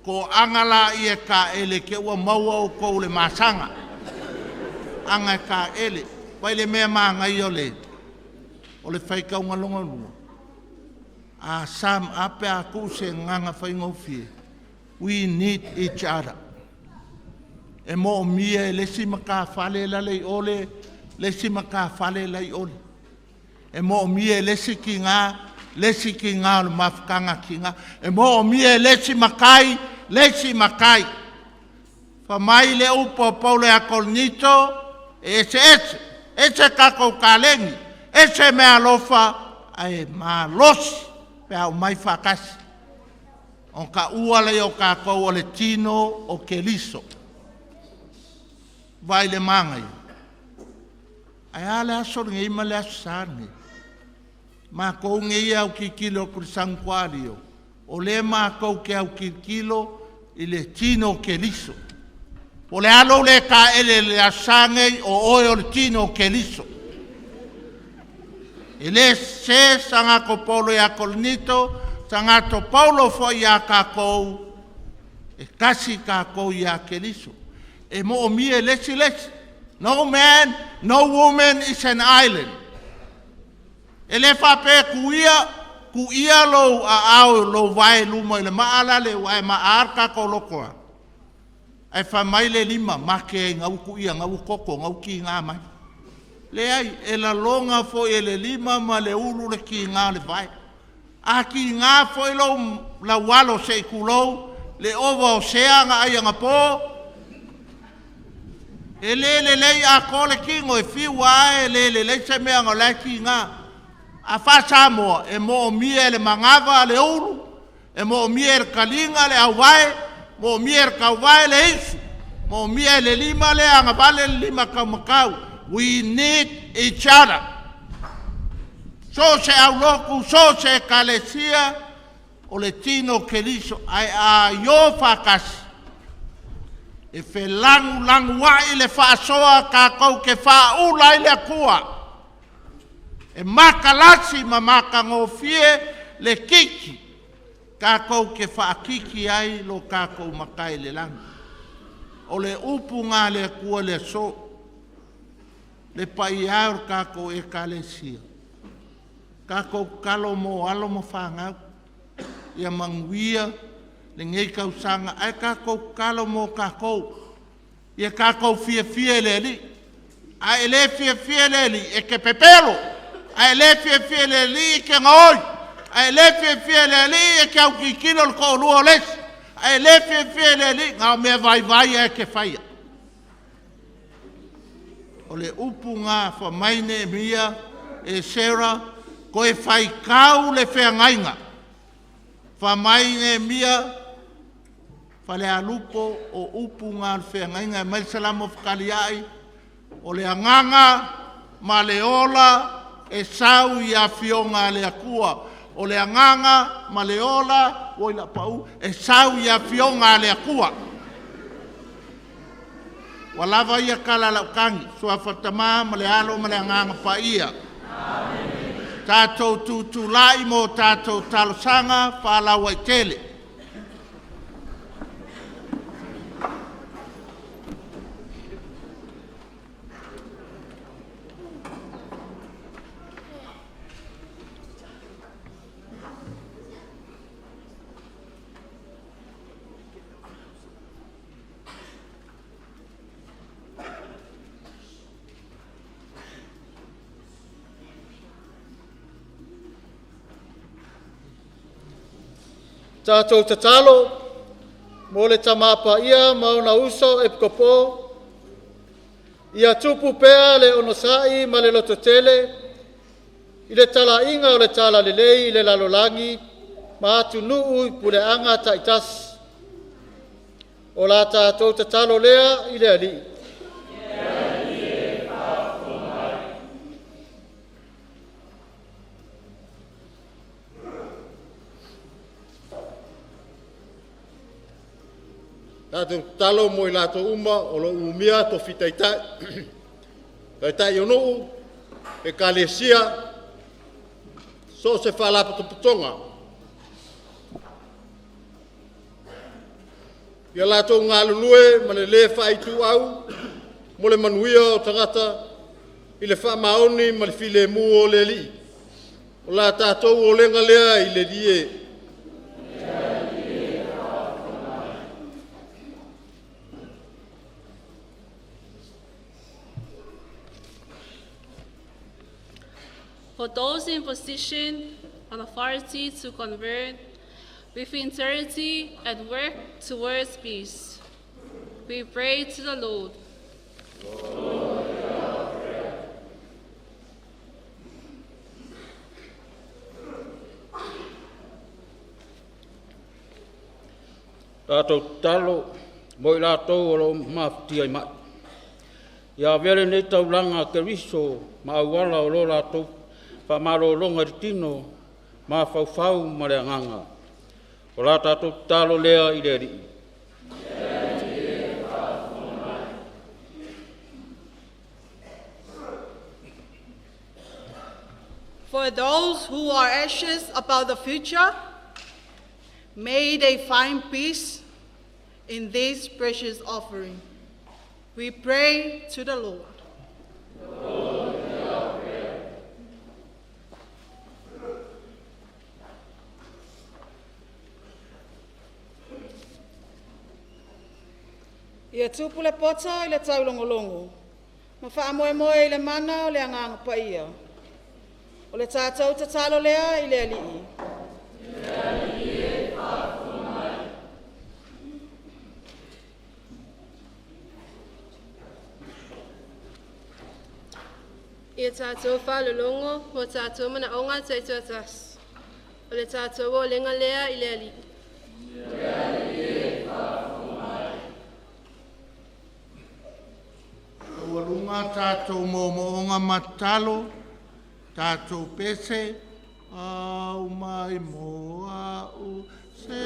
Ko anga la ia ka ele ke ua maua o kou le masaga. Aga e ka ele. Vai le mea manaia o le faitauga lona lua. A sam ape a tu se nganga faigofie. We need each other. E mo mia e le si makafale la le ole, le si makafale la i ole. E mo mia e le si ki ngā, le si ki ngā o le mafukanga ki ngā. E mo mia e le si makai, le si makai. Fa mai le upu a Paulo ia Korinito, e ese ese, Ese kākou kalegi, ese meaalofa, ae malosi pe a aumai faatasi. Ona taua lea o tatou o le tino o Keriso. Vaai i le manaia. Ae a le aso lenei ma le Aso Sa lenei? Matou nei e autilotilo atu i le sanutualio, o lea matou te autilotilo i le tino o Keriso. Po o le a lou le taele i le Aso Sa lenei, o oe o le tino o Keriso. E le sese Sagato Paulo ia Korinito, Sagato Paulo foi ia tatou, e tasi tatou ia Keriso. E moomia e le isi le isi. No man, no woman is an island. E le faapea e tuia, tuia lou aao, lou vae i luma i le maa lale aua e maa lava le tatou loto a. Ae fai mai le lima, mate ai na ua tuia, na ua toto, na ua tiga mai. Leai, e lalona foi e le lima ma le ulu le tiga o le vae. A tiga foi lou laualo se i tulou, le ova o sea na ai anapo, e le lelei atoa le tino, e fiu lava e le lelei se mea ona o la e tiga. A faa-Samoa, e moomia e le manava le ulu, e moomia e le taliga le auvae, moomia e le tauvae le ifi, moomia e le lima le agavale le lima taumatau. We need each other. So o se aulotu, so o se ekalesia, o le tino o Keriso, ae a io faatasi, e felagulaguai le faasoa tatou te faaula ai le Atua. E matalasi ma matagofie le titi tatou te faatiti ai lo tatou Matai i le lagi. O le upu na a le Atua i le aso, le paia e o le tatou Ekalesia, tatou tatalo mo alo ma fanau, ia manuia lenei tausaga, ae tatou tatalo mo tatou, ia tatou fiafia i le Alii. A e le fiafia i le Alii, e te pepelo. A e le fiafia i le Alii, e te gaoi. A e le fiafia i le Alii, e te autilotilo i le toalua o le isi. A e le fiafia i le Alii, na o mea vaivai lava e te faia. O le upu na fai mai Neemia, Esera, toe faitau le feagaiga. Fai mai Neemia, Falealupo, o upu na o le feagaiga, e aumai le Salamo fetaliai, o le agaga ma le ola e sau i afioga a le Atua. O le agaga ma le ola, oi la pau, e sau i afioga a le Atua. Ua lava ia tala a lau tagi, suafa Tama ma le Alo ma le Agaga Paia. Amen. Tatou tutulai mo tatou talosaga faalauaitele. Tatou tatalo mo le Tama Paia ma ona uso Epikopo, ia tupu pea le onosai ma le lototele i le talaiga o le Talalelei i le lalolagi ma atunuu i puleaga taitasi. O la tatou tatalo lea i le Alii. Tatou tatalo mo i latou uma o lo o umia tofi taitai, taitai o nuu, ekalesia, so o se faalapotopotoga. Ia latou galulue ma le lē faaituau mo le manuia o tagata i le faamaoni ma le filemu o le Alii. O la tatou olega lea i le Alii e. For those in position of authority to convert with integrity and work towards peace, we pray to the Lord. Tatou tatalo mo i latou o lo o mafatia i mai. Ia avea lenei taulaga a Keriso ma auala o lo latou faamalologa i le tino, mafaufau ma le agaga. O la tatou tatalo lea i le Alii. For those who are anxious about the future, may they find peace in this precious offering. We pray to the Lord. Ia tupu le poto i le taulogologo, ma faamoemoe i le mana o le Agaga Paia. O le tatou tatalo lea i le Alii. Ia tatou faalologo mo tatou manaoga taitoatasi. O le tatou olega lea i le Alii. Taualuga tatou moomooga ma tatalo, tatou pese, aumai mo a'u se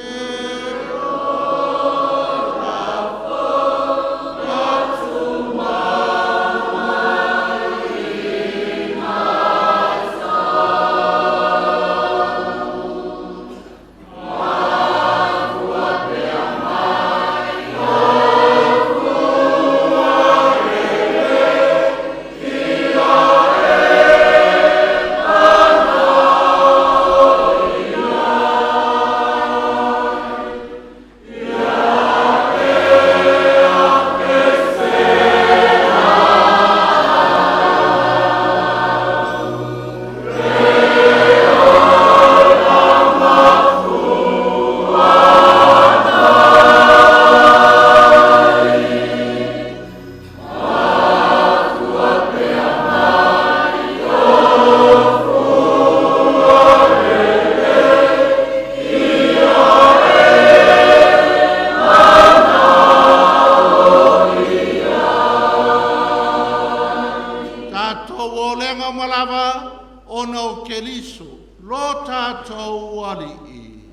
Tatou olega uma lava ona o Keriso, lo tatou Alii.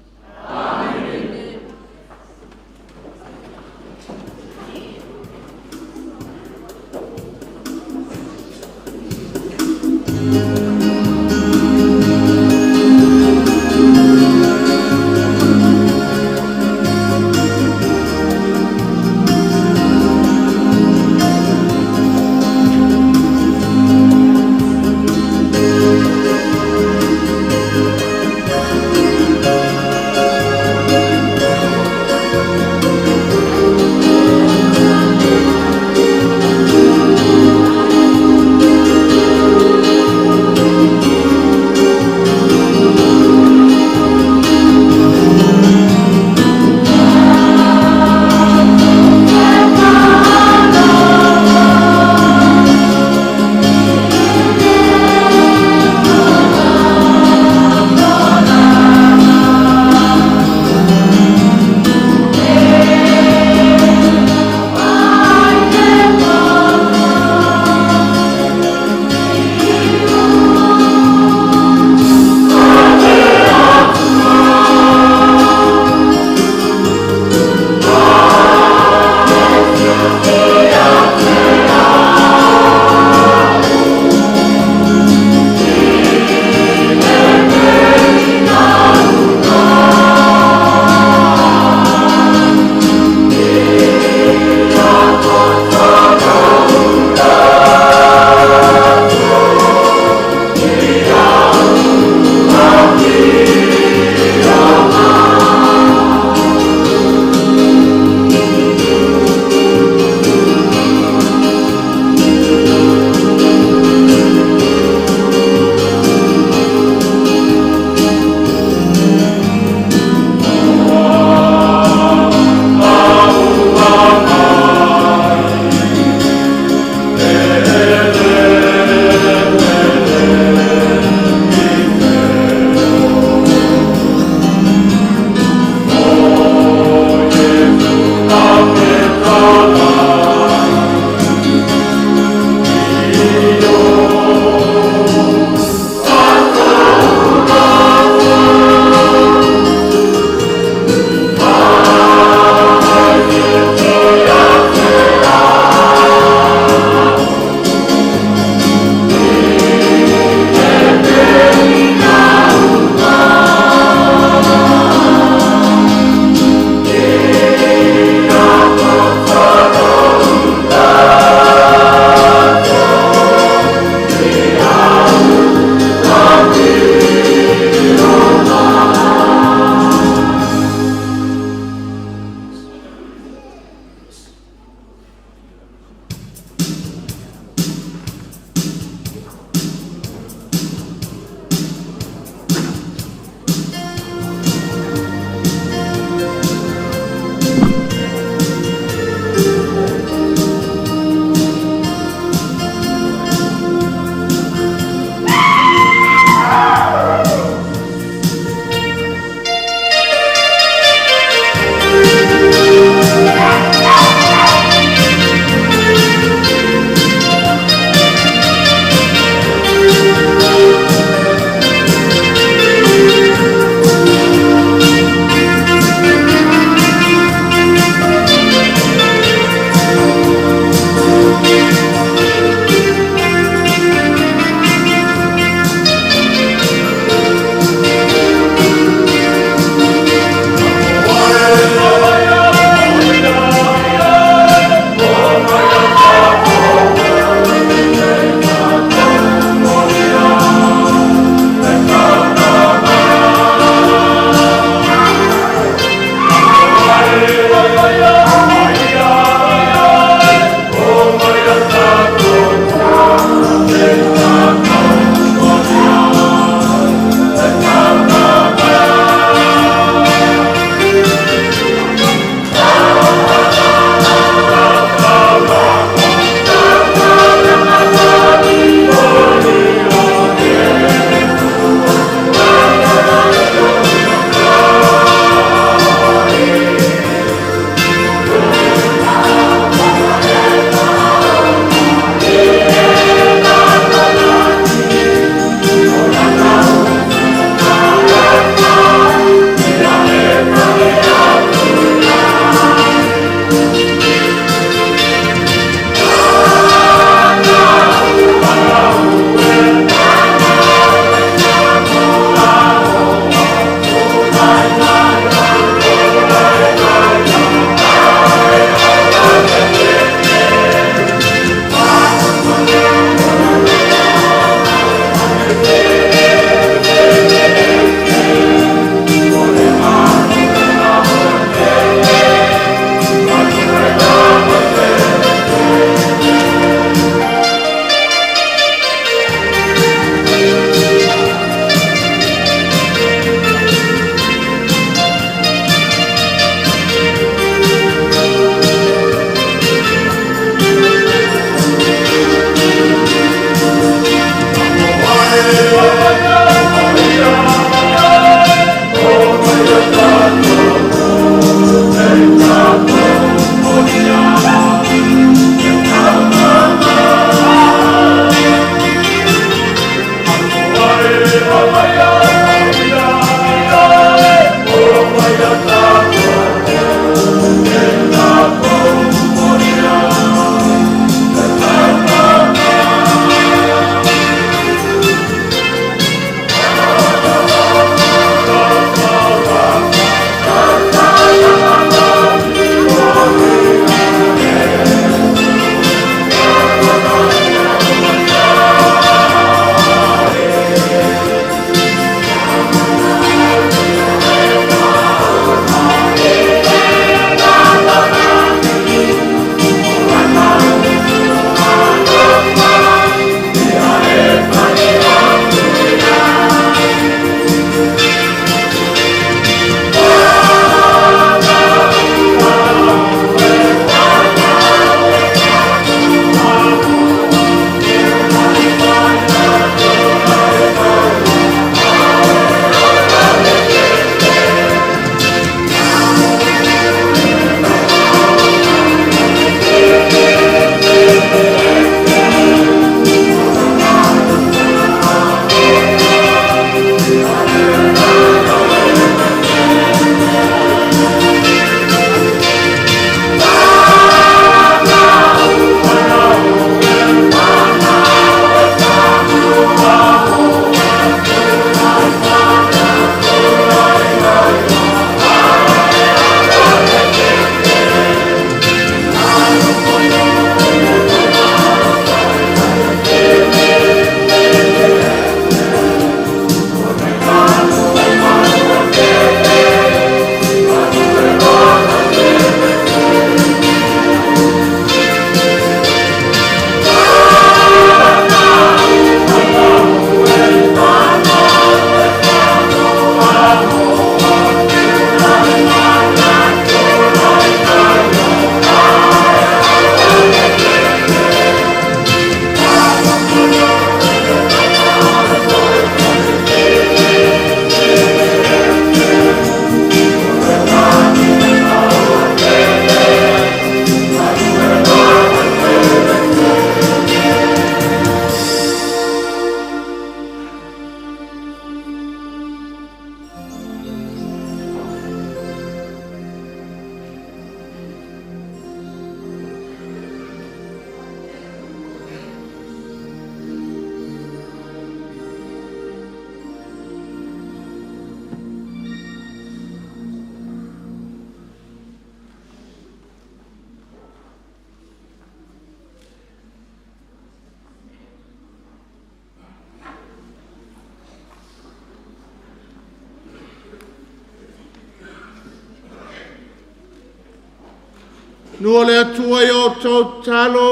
Nua le atua i o tou talo,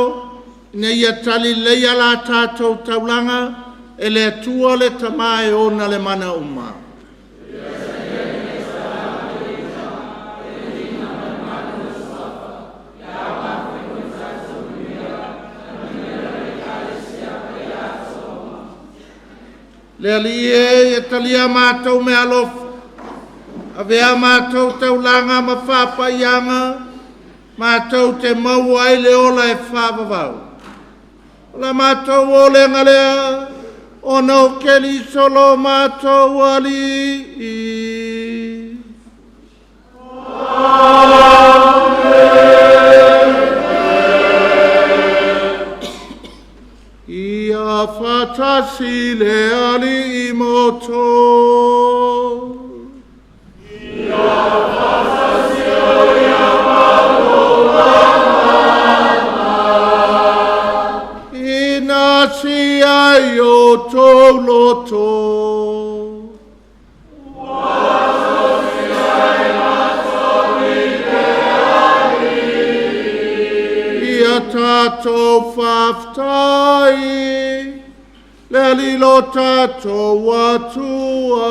ina ia tali leia la tātou taulaga, e le atua le tama e ona le mana uma. Le ali e ia talia mātou me alofa, avea mātou taulaga ma whāpaianga, mātou te maua ai le ola e whāvavau. O la mātou o le ngalea, o no keli solo mātou ali i. Ia whatasi le ali i moto. Ia whatasi o ia Ina si ai o tō loto. Ia tātou whaftai, le lilo tātou atua.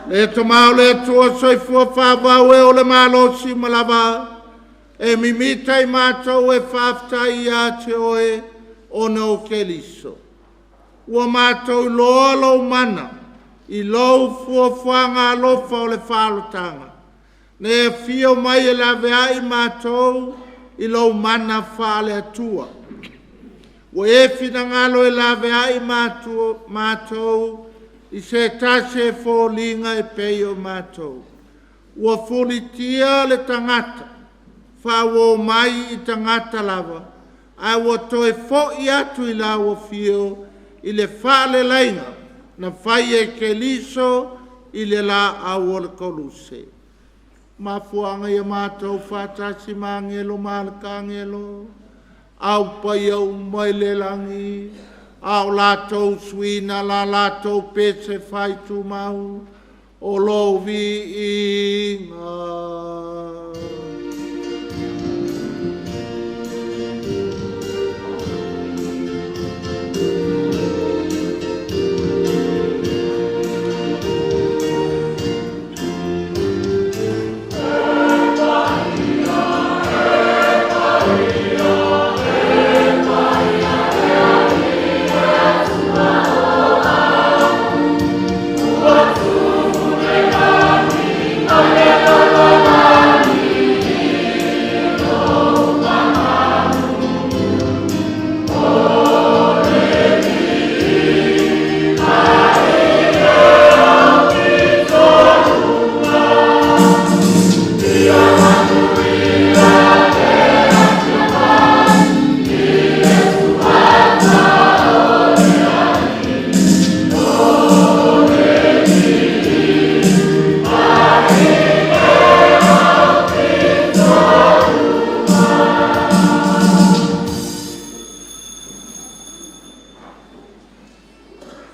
Le tamau le atua soifua whāwau e o le malosi malava, e mimita i mātou e whaftai ia te oe o no keliso. Ua mātou loa lou mana, i lou fuafuaga alofa o le whaalotanga. Ne e fio mai e lawe ai mātou i lou mana whaale atua. Ua e whinangalo e lawe ai mātou i se tase e fōlinga e pei o mātou. Ua fulitia le tangata, whawo mai i tangata lava, a ua toe fo i atu i la ua fio i le whaale lainga, na whai e keliso i le la au o le koluse. Mafuanga ia mātou whātasi maangelo maalakangelo, au pai au mai le langi, au lātou suina la lātou pese whai tūmau, o lou vi inga.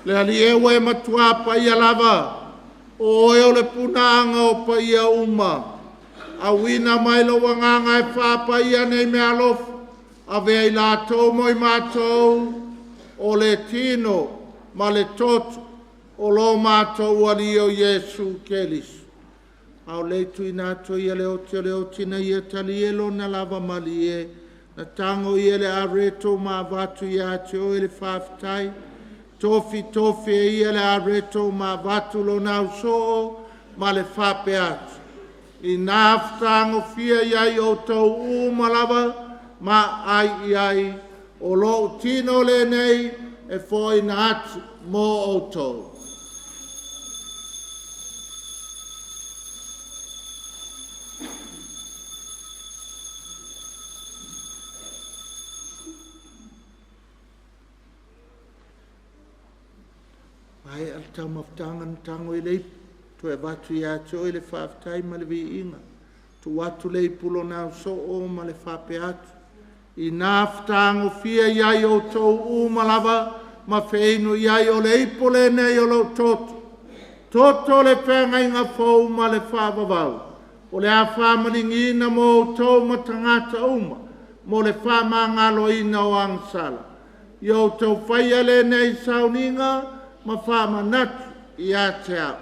Le ali e matua pa ia lava, o e o le punanga o pa ia uma. A wina mai lo wanganga e wha pa ia nei me alofa, a vea i lātou mo i mātou, o le tino ma le toto, o lo mātou ali o Iesu Keliso. Au le tui nāto ia le oti o le oti na ia tali e lo na lava mali e, na tango ia le areto ma vatu ia te o e le whaftai, tofi tofi e ia le areto ma vatu lo nau soo ma le whape atu. I nā whtango fia iai o tau umalava ma ai i ai o lo tino le nei e fo ina atu mō o tau. Ai al tau mafutanga na tango i leipu, tu e vatu ia te o i le whaaftai ma le viinga, tu atu le ipulo nau so o ma le whape atu. I nā fitagofia i ai outou uma lava ma feinu i ai o le ipo lenei o lou toto. Toto le feagaiga fou ma le faavavau. O le a faamaligiina mo outou ma tagata uma mo le faamagaloina o agasala. Ia outou faia lenei sauniga ma faamanatu ia te au.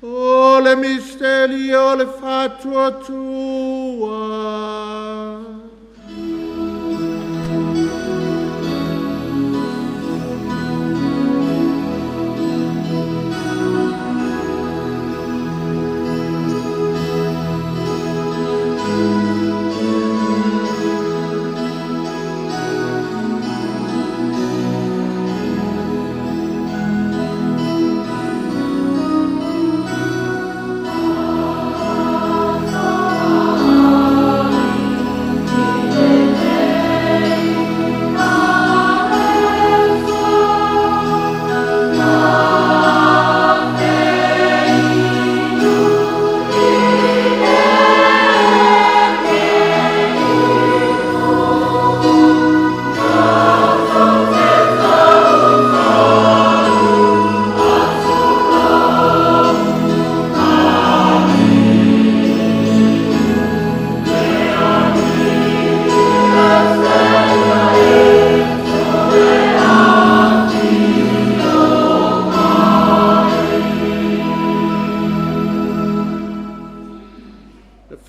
O le misteri o le faatuatua.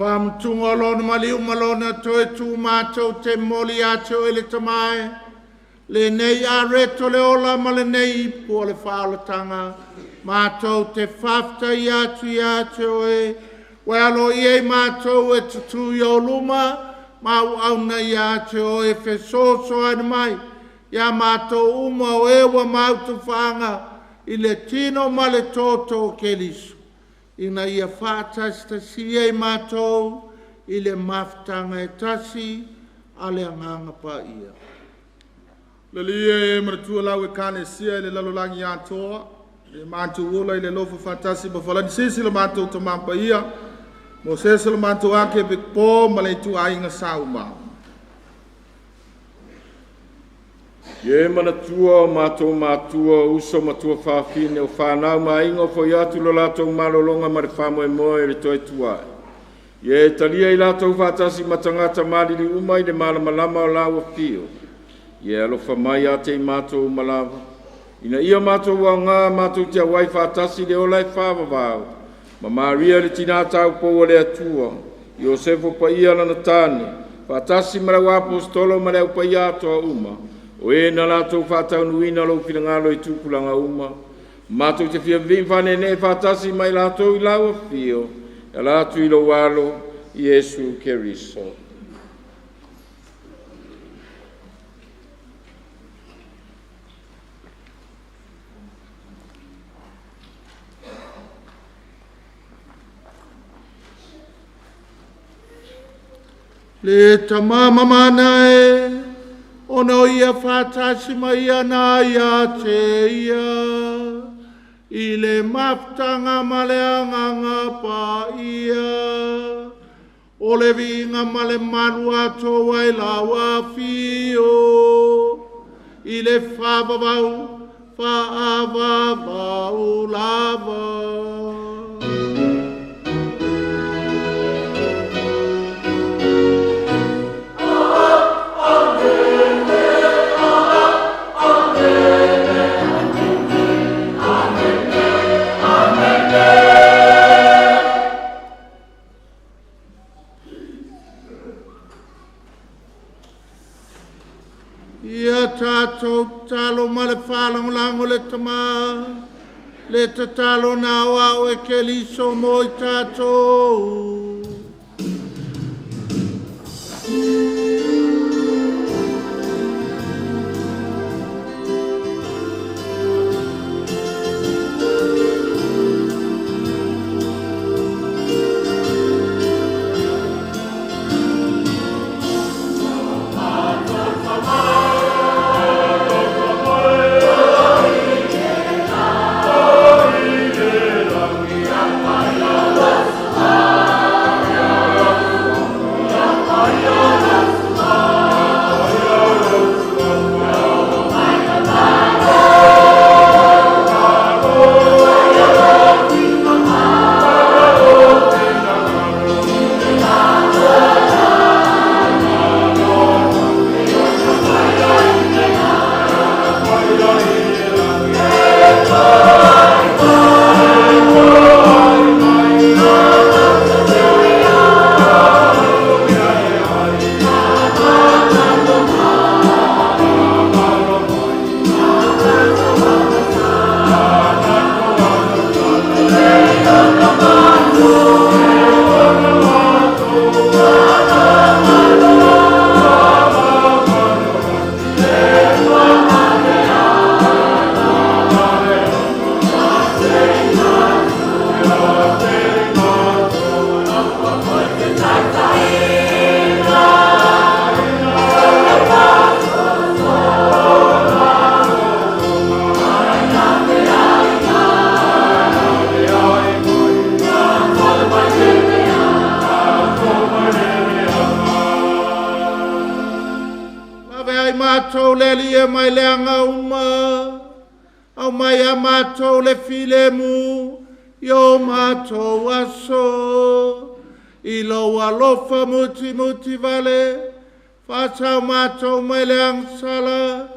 Whamutunga o lona maliu ma lona toe tū mātou te moli atu o le tamae. Le nei a reto le ola ma le nei ipu o le whaolatanga. Mātou te whafta i atu i atu o e. Wea i e mātou e tutu i o luma. Mau auna i atu o e fesoso ane mai. Ia mātou uma o ewa mautu whaanga i le tino ma le toto o Keriso. Ina ia whaatastasi e mātou i le mafutanga e tasi a le anganga pa ia. Le lia e manatua lau e kane sia i le lalolagi atoa, le mātou ola i le lofo whaatasi ma falani sisi le mātou tamampa ia, mo sese le mātou ake pe pō ma le itu ainga sauma. Ye manatua o mātou mātua, uso matua whawhine o whanau mainga o foi atu lo lātou malolonga ma le whamoe moe le toe tuai. Ye talia i lātou whātasi matangata malili uma i le malamalama o lau fio. Ye alofa mai a te i mātou malava. Ina ia mātou au ngā mātou te awai whātasi le ola e whāwawau. Ma Maria le tina tau pō le atua. Iosefo pa ia lana tāne. Whātasi marau apostolo ma le au pa ia atoa uma. O e na lātou whātaunuina lou whilangalo i tupulanga uma. Mātou te fia whanene whātasi mai lātou i lau fio. E lātou i lou alo, Iesu Keriso. Le tamama mana e, ona o ia whātasi mai ana ia te ia, i le mafutanga ma le anganga pa ia, o le viinga ma le malu atoa i lau afio, i le whaavavau, whaavavau lava. Ia tātou talo ma le whalangolango le tama, le tatalo nā wao e ke liso mo i tātou. ai mātou le Alii e mai le aga uma, au mai a mātou le filemu, i o mātou aso. I lou alofa muti muti vale, whātau mātou mai le angsala,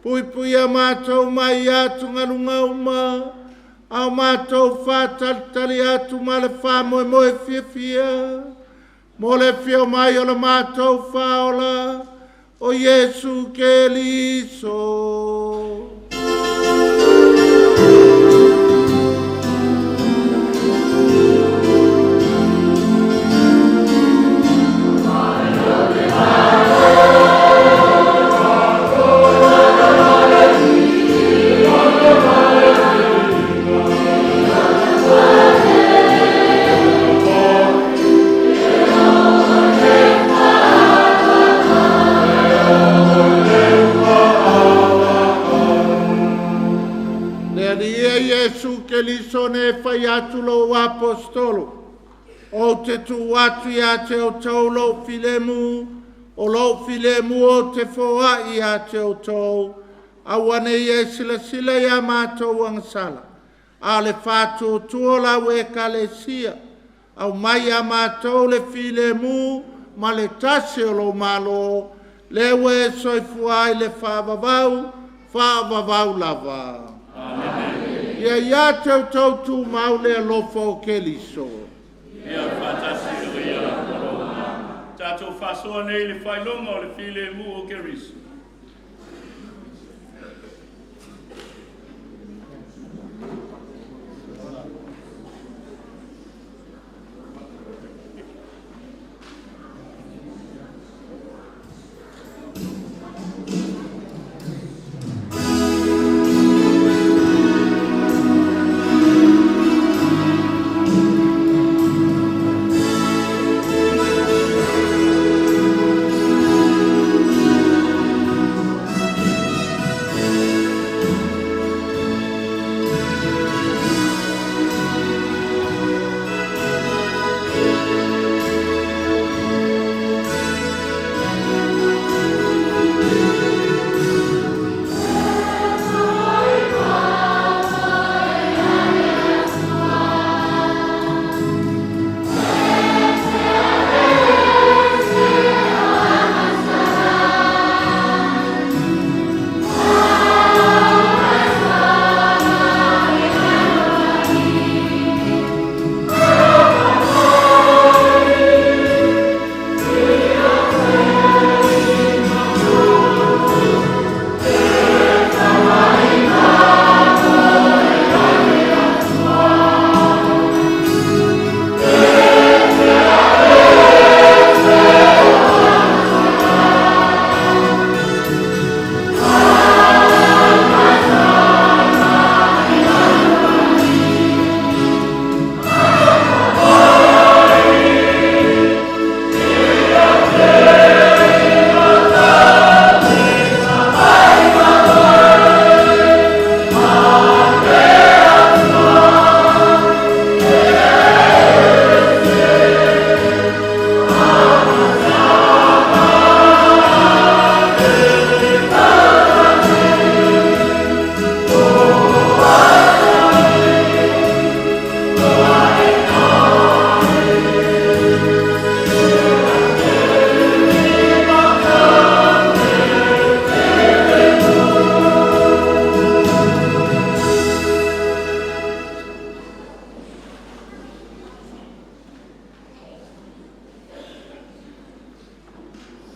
pui pui a mātou mai atu ngalunga uma, au mātou whātalitali atu ma le whāmoe moe fia fia, mo le fia mai o le mātou whaola, o Iesu Keriso. Keriso ne whai atu lo apostolo. O te tū atu ia te o tau lo filemu, o lo filemu o te foa ia te o tau. Awane ia sila sila ia mātou angsala. A le whātu tua la ue kalesia. Au mai a mātou le filemu ma le tasi o lo malo. Le ue soifua i le whaavavau, whaavavau lava. Amen. Ia ia te tau tū mau le alofa o Keriso. Ia whātasi o ia alofa. Tātou whasoa nei le whailonga o le filemu o Keriso.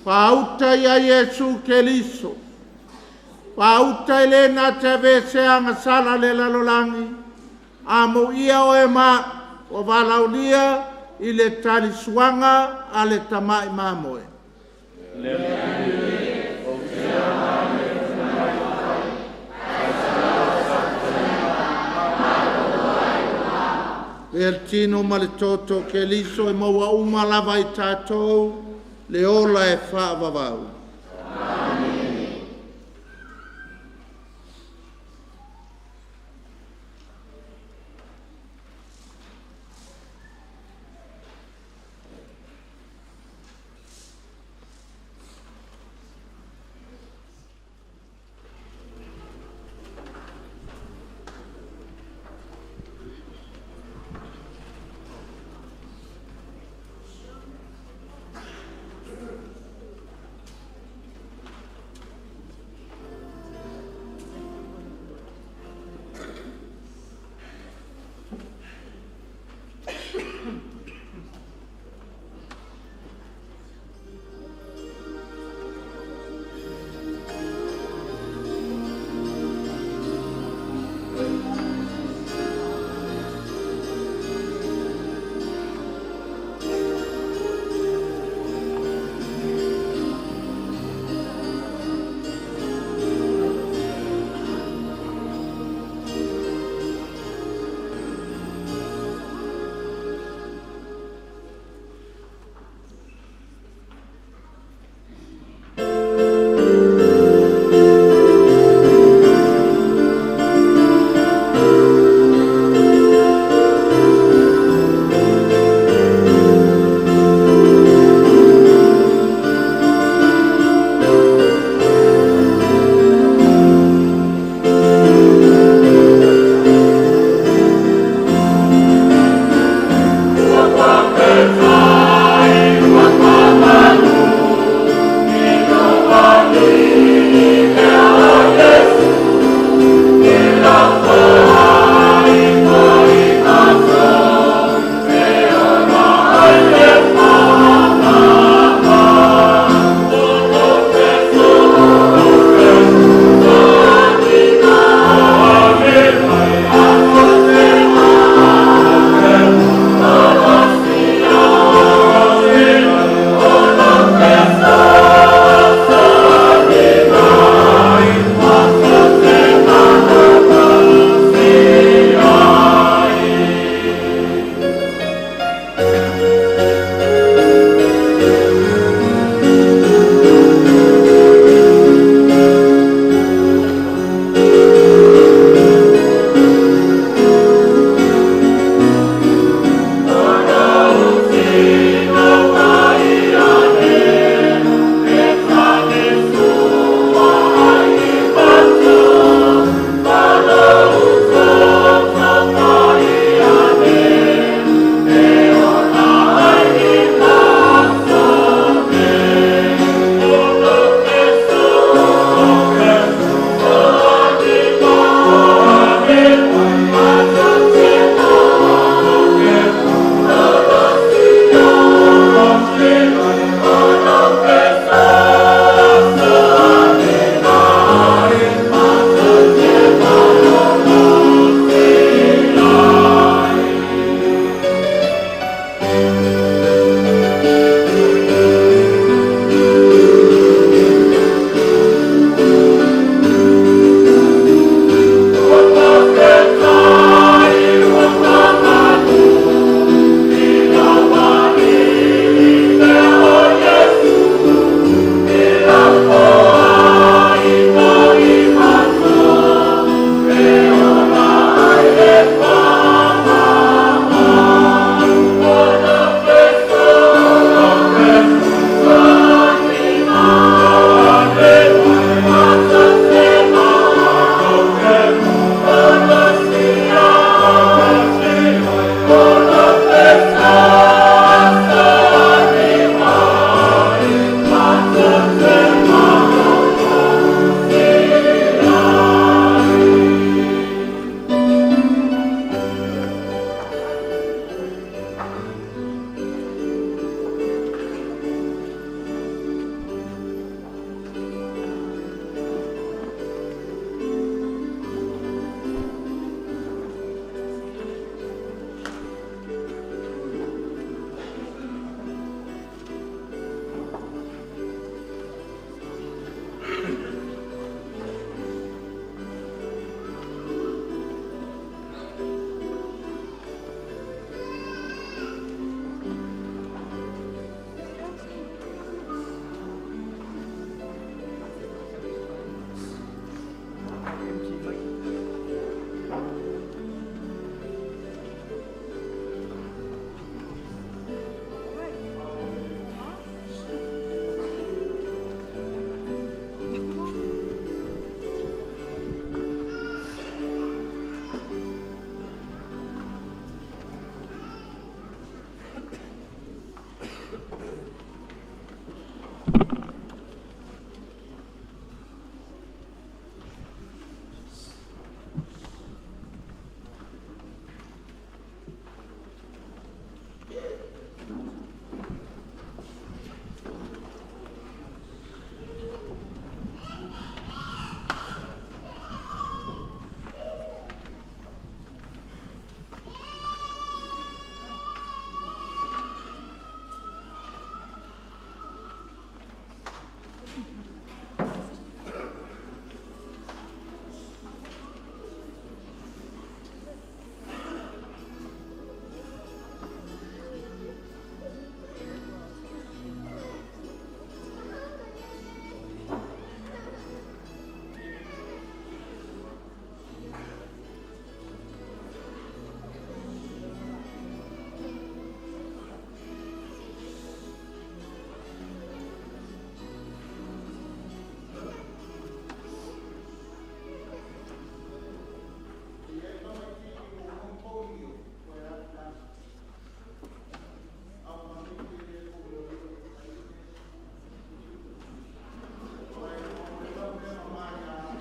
Pauta ia Iesu Keriso. Pauta ile na te vese anga sala le lalolangi. Amo ia o e ma o valaulia i le talisuanga a le tamai mamoe. Le tino ma le toto Keriso e maua uma lava i tātou le ola e whaavavau. Amen.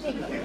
Le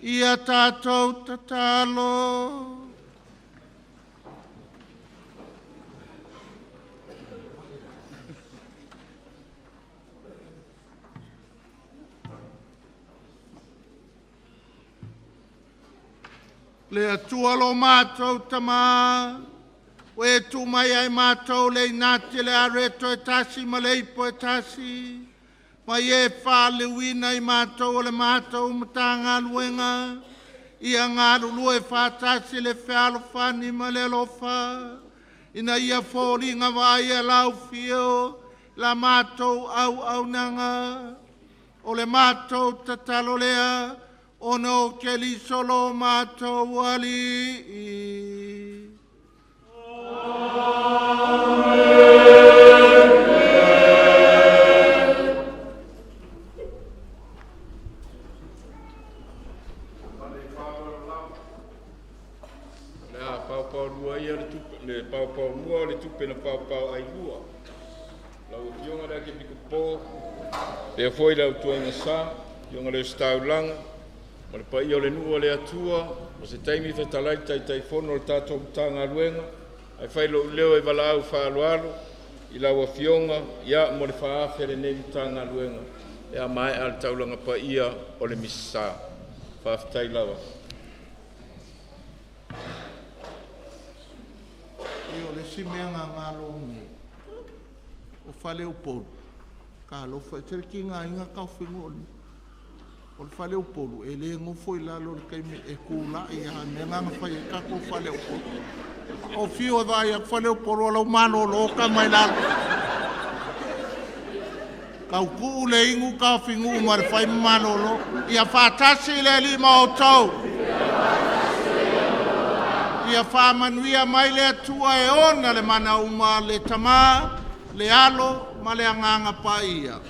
Ia tātou tatalo. Le atua lo mātou tamā, o e tu mai ai mātou le inati le areto e tasi ma le ipo e tasi, mai e whālewina i mātou o le mātou matanga luenga, ia ngā lue whātasi le whealofani ma le alofa, ina ia fōlinga vai e lau fio, la mātou au au nanga, o le mātou tatalo lea, ona o ke liso lo mātou ali. Le a paopao lua ia le tupe, le paopao mua o le tupe na paopao ai lua. Lau afioga le Akepikopo, lea foi le autuaiga sa, afioga le Ositaulaga, ma le paia o le nuu o le Atua, o se taimi fetalai taitaifono o le tatou Matagaluega, ae fai lou leo e valaau faaaloalo i lau afioga, ia mo le faaafe lenei Matagaluega, e a maea le taulaga paia o le Misa. Faafetai lava. I o le si mea ngā ngalo ngi. O fale upolu. Ka alofa e tere ki ngā inga kau whenua o ni. O le fale upolu, e le ngofo i lalo le kaime e kūla i a mea ngā whai e kako fale upolu. O whio e vai a fale upolu o lau malo loka mai lalo. Kau kuu le ingu ka whingu ma le whai malolo. Ia whātasi le lima o tau. Ia whaamanuia mai le atua e ona le mana uma le tamā, le alo ma le anganga paia.